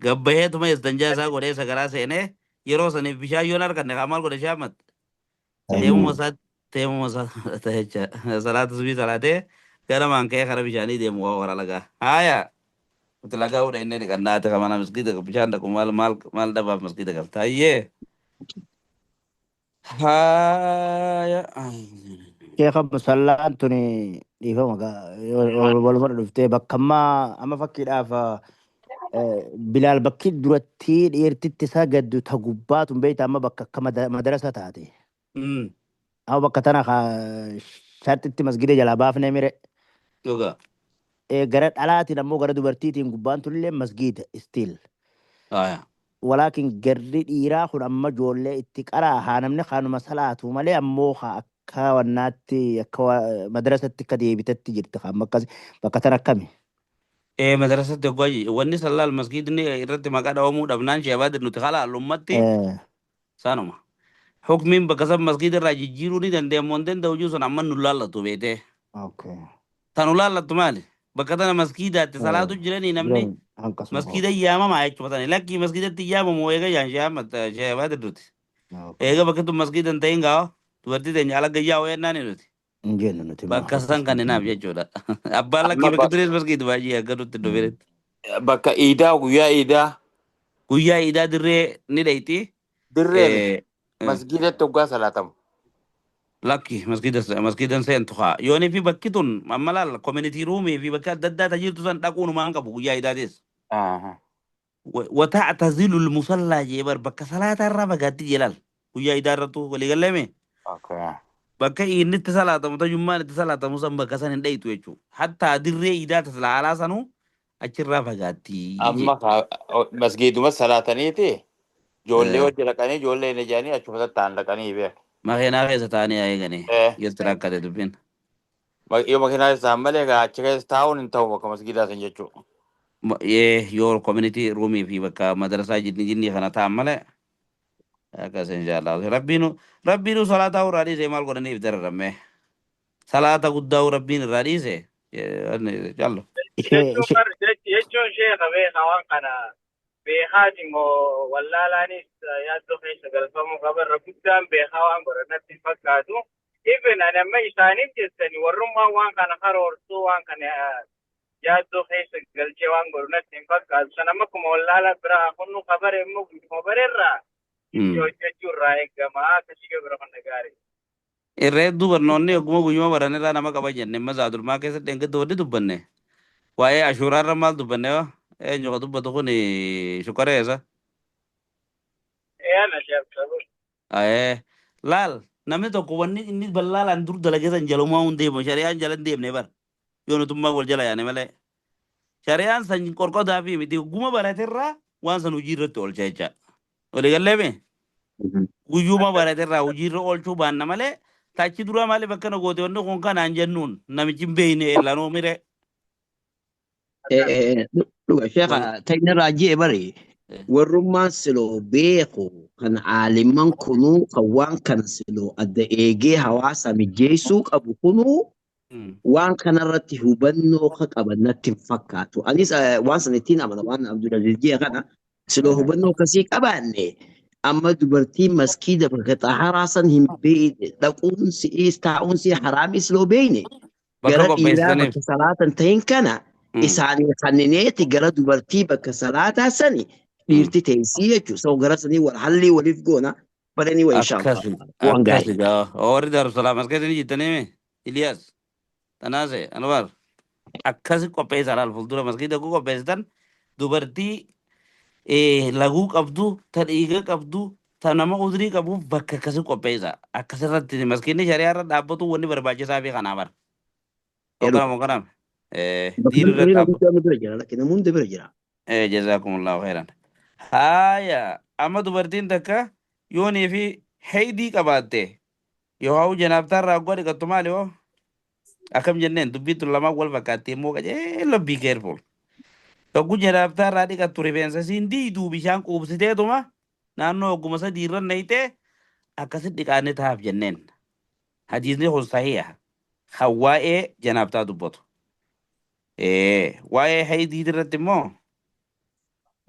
A: Gabbaheetuma istanjaa isaa godhee sagaraa seenee yeroo saniif bishaan yoon arganne kaa maal godha Shee Ahmad? Teemuma isaa teemuma isaa fudhata jecha salaata subii salaatee ganamaan ka'ee kara bishaanii deemu waa wara lagaa. Haaya nuti lagaa hudha inni dhiqannaa ati kamana masgiida bishaan dhaqu maal maal maal dhabaaf masgiida galta. Hayyee. Haaya.
I: Sheekha musallaan tuni dhiifama waluma dhuftee bakka ammaa amma fakkiidhaaf Bilaal bakki duratti dhiirtitti isaa gaddu ta gubbaa tun beekta amma bakka akka madarasa taate. Amma bakka tana sharxitti masgida jalaa baafnee mire.
A: Dhugaa.
I: Gara dhalaatiin ammoo gara dubartiitiin gubbaan tunillee masgiida still.
A: Aya.
I: Walaakin garri dhiiraa kun amma ijoollee itti qaraa haa namni kaanuma salaatu malee ammoo haa akka wannaatti akka madrasatti akka deebitetti jirti amma akkas bakka tan akkami.
A: Madrasatti hoggaa wanni sallaal masgiidni irratti maqaa dhawamuu dhabnaan sheebaadir nuti halaalummatti sanuma. Hukmiin bakka san masgiida irraa jijjiiruu ni danda'amu hin danda'u jiru sun amma nu laallatu beetee. Tanu laallattu maali? Bakka tana masgiidaatti salaatu jiranii namni
I: Jiran hanqasuma.
A: Masgiida yaamamaa jechuudha tani. Lakkii masgiidatti yaamamu eega jaan sheebaadir nuti. Eega bakki tun masgiida hin ta'in gaa dubartii teenya ala gayyaa ho'ennaan nuti.
I: Hin jennu nuti.
A: Bakka san kan hinaaf jechuudha. Abbaan lakkii
G: Amma
A: bakki turis masgiida baay'ee akka nutti dhuferetti.
G: Bakka iidaa, guyyaa iidaa.
A: Guyyaa iidaa dirree ni dhayti.
G: Dirree miti. Masgiidatti hoggaa salaatamu.
A: Lakki masgiida masgiidan seentu haa. Yoonii fi bakki tun amma laal community roomii fi bakka adda addaa tajaajilu san dhaquun maan qabu guyyaa iidaatis. وتعتزل المصلى jeebar bakka salaata irraa fagaatti jeelal guyyaa iidaa irrattu walii galleeme. Bakka inni itti salaatamu tajummaan itti salaatamu san bakka san hin dhayitu jechuudha. Hattaa dirree iidaa taslaalaa sanuu achirraa fagaatti.
G: Amma masgiiduma salaataniiti ijoollee wajji dhaqanii ijoollee hin ijaanii achuma ta'an dhaqanii beeku.
A: Makiinaa keessa taa'anii haa eeganii. Jirti rakkate dubbiin.
G: Yoo makiinaa keessa ta'an malee egaa achi keessa taa'uun hin ta'u bakka masgiidaa san jechuudha.
A: Yoo community roomii fi bakka madrasaa jinni jinni kana ta'an malee akkas inshaallah. Rabbiinu salaataa irraa dhiise maal godhaniif dararamme. Salaata guddaa Rabbiin irraa dhiise. Jallo.
C: Jechuun sheeka beekaa waan kana beekaati moo wallaalaanis yaaddoo keessa galfamuu qaba. Irra guddaan beekaa waan godhanatti hin fakkaatu. Even ani amma isaaniif jettani warrummaan waan kana karoortuu waan kana yaaddoo keessa galchee waan godhu natti hin fakkaatu. Sana amma akkuma wallaalaa biraa kunnu kabare immoo guyyuma bareerraa itti hojjechuu irraa eegama. Akkasii yoo bira kana gaarii.
A: Irra hedduu barnoonni ogguma guyyuma baranirraa nama qaba jenne amma zaadulmaa keessatti engedda wanni dubbanne. Waa'ee ashuuraa irra maal dubbanne yoo eenyu ka dubbatu kun shukareessa.
C: Eeyana sheekh.
A: Laal namni tokko wanni inni ballaalaan dur dalagee san jalumaa hin deemu shari'aan jala hin deemne bara. Yoo nutummaa wal jala yaane malee. Shari'aan san qorqodaa fi miti guma baraterraa waan san hojii irratti oolcha jecha. Walii galleeme? Guyyuma baraterraa hojii irra oolchuu baanna malee tachi duraa maaliif akkana goote wanni kun kanaan jennuun namichi hin beekne eellanoo mire.
B: Dhuga sheekha ta'in irraa ji'e bari warrummaan siloo beeku kan aalimman kunuu kan waan kana siloo adda eegee hawaasa mijeessuu qabu kunuu waan kanarratti hubannoo ka qaban natti hin fakkaatu. Anis waan sana ittiin amana waan Abdulaziz ji'e kana siloo hubannoo akkasii qabaanne amma dubartii maskiida bakka xaharaa san hin beekne dhaquun si'is taa'uun si haraamii siloo beekne
A: Bakka
B: gara dhiiraa
A: qopheessitaniif.
B: Bakka salaatan ta'in kana isaanii kannineeti gara dubartii bakka salaataa sani dhiirti teessii jechuudha. So gara sanii wal hallii waliif goona badanii wa insha Allah.
A: Akkasi
B: Waan
A: akkasi
B: gaarii.
A: gaa warri Daarusalaam as keessa ni jirtanii mee Iliyaas Tanaase Anwaar akkasi qopheessaa laal fuuldura maskiida koo qopheessitan dubartii laguu qabdu ta dhiiga qabdu ta nama udrii qabuuf bakka akkasi qopheessa akkasirratti maskiinni shari'aa irra dhaabbatu wanni barbaachisaa fi kanaa bara. Hoogganaa hoogganaa
B: Bakka
A: diin irra
B: hiriira
A: dhaabbatu.
B: guddaa bira jira lakki namni hundi bira jira.
A: Jazakumullahu khairan. Haaya amma dubartiin takka yoonii fi heydii qabaatte yoo hawwu janaabtaa irraa oggaa dhiqattu maali hoo? Akkam jenneen dubbiin tun lamaan wal fakkaatti immoo qajeello be careful. Yogguu janaabtaa irraa dhiqattu rifeensa isiin diiduu bishaan quubsiteetuma naannoo ogguma sadii irra naqxee akkasitti dhiqaanne taa'aaf jenneen. Hadiisni kun sahiha kan waa'ee janaabtaa dubbatu. Waa'ee heydii irratti immoo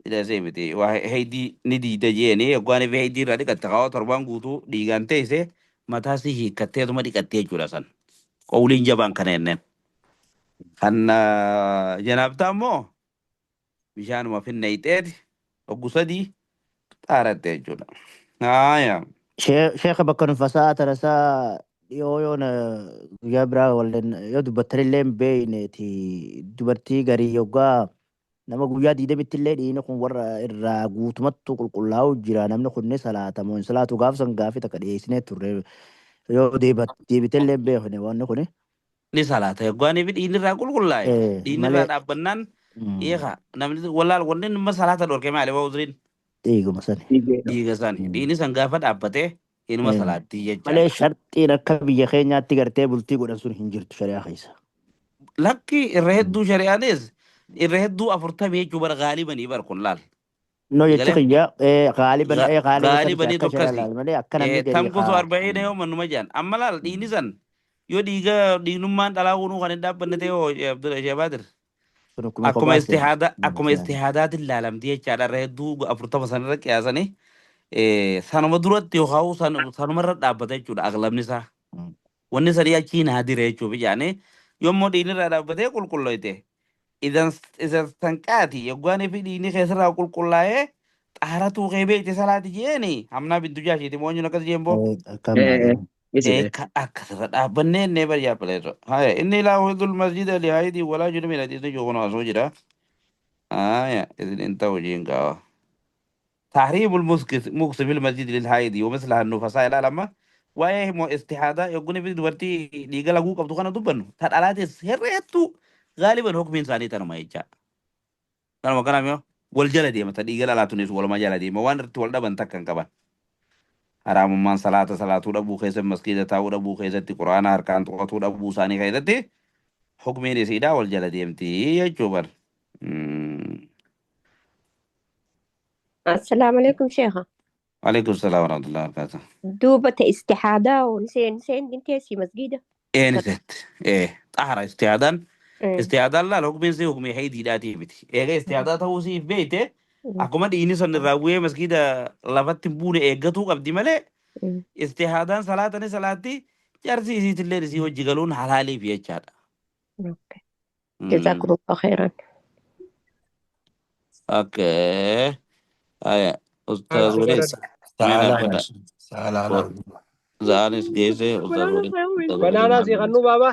A: Ila miti waa heydii ni diida jeeni yoggaan fi heydii irraa dhiqatte kawaa torbaan guutuu dhiigaan teesse mataa si hiikkatteetuma dhiqattee jechuudha san. Qawliin jabaan kana jenneen. Kan janaabtaa immoo bishaanuma finneyxeeti oggu sadii xaaratte jechuudha. Haaya.
I: Sheekha bakka nufasaa tanasaa dhiyoo yoo guyyaa biraa walleen yoo dubbattanillee hin beekneeti dubartii garii yoggaa nama guyyaa 20tti illee dhiigni kun warra irraa guutumattu qulqullaa'u jira namni kun ni salaata moo hin salaatu gaaf san gaafii takka dhiyeessinee turre yoo deebitellee hin beekne wanni kuni.
A: Ni salaata yoggaanii fi dhiigni irraa qulqullaa'e dhiigni irraa
I: Malee
A: dhaabbannaan eega namni wallaal wanni nama salaata dhorke maali waa uzriin
I: dhiiguma sani.
A: Dhiiga sani dhiigni san gaafa dhaabbate inuma salaattii
I: Malee
A: jechaadha.
I: sharxiin akka biyya keenyaatti gartee bultii godhan sun hin jirtu shari'aa keessa.
A: Lakki irra hedduu shari'aanis irra hedduu 40 jechuu bara gaalibanii bar kun laal.
I: No jecha
A: Galee
I: kiyya gaaliban gaaliba sanis
A: gaalibanii
I: akka shari'aa
A: tokkasi
I: laal malee akka namni garii
A: tamkusu
I: haa.
A: 40 yoo mannuma jedhan amma laal dhiigni san yoo dhiiga dhiignummaan dhalaa kunuu kan hin dhaabbanne ta'e hoo Abdul Shabaadir.
I: Sun akkuma
A: Akkuma
I: kophaa seena.
A: istihaada akkuma istihaadaatiin laalamti jechaadha irra hedduu 40 sanarra qiyaasanii sanuma duratti yookaan sanumarra dhaabbata jechuudha aglabni isaa. Wanni sanii achii naadira jechuuf ijaane yommuu dhiigni irraa dhaabbatee qulqulloyte idan isan sanqaati yoggaanii fi dhiigni keessarraa qulqullaa'ee xaaratuu kee beekte salaati jeeni hamnaa bintu jaashiiti moonyuun akkas jeen boo.
I: Akka maali.
B: Isile.
A: Akkasirra dhaabbannee inni bar yaabbaleerra. Haya inni laa uhidul masjida li haidii walaa junubin hadiisni jiru kun asoo jira. Haya isin hin ta'u jiin qaba. Tahriimul muksi fil masjidi lil haidii wa mislaha nufasaa ilaalama. Waa'ee immoo istihaadaa yogguni fi dubartii dhiiga laguu qabdu kana dubbannu ta dhalaatis herreettu gaaliban hukmiin isaanii tanuma jechaa. Kanuma kanaaf yoo wal jala deema ta dhiiga dhalaatunis waluma jala deema waan irratti wal dhaban takka hin qaban. Haraamummaan salaata salaatuu dhabuu keessatti maskiida taa'uu dhabuu keessatti quraana harkaan tuqatuu dhabuu isaanii keessatti hukmiin isiidhaa wal jala deemti jechuu bar.
K: Assalaamu alaikum sheekha.
A: Alaikum salaam wa rahmatullahi wa barakatuh.
K: Duuba ta istihaadaa oo niseen niseen dinteessi masgiida.
A: Ee ni seet. Ee xahara istihaadaan istihaadaan laal hukmiin sii hukmii haydiidhaatii miti. Eega istihaadaa ta'uu siif beeyte akkuma dhiigni san irraa bu'ee maskiida lafatti hin buune eeggatuu qabdi malee istihaadaan salaata ni salaatti jaarsi isiitillee isii hojii galuun halaaliif jechaadha.
K: Okay. Jazakumullahu khairan.
A: Okay. Haya. Ustaaz Waliid. Mee
F: Sa'aalaa
A: dhaabbadha.
F: sa'aalaa
A: Za'aanis geesse Ustaaz Waliid. Ustaaz Waliid
E: Banaanaa si
A: Muhammad.
E: kannuu baaba.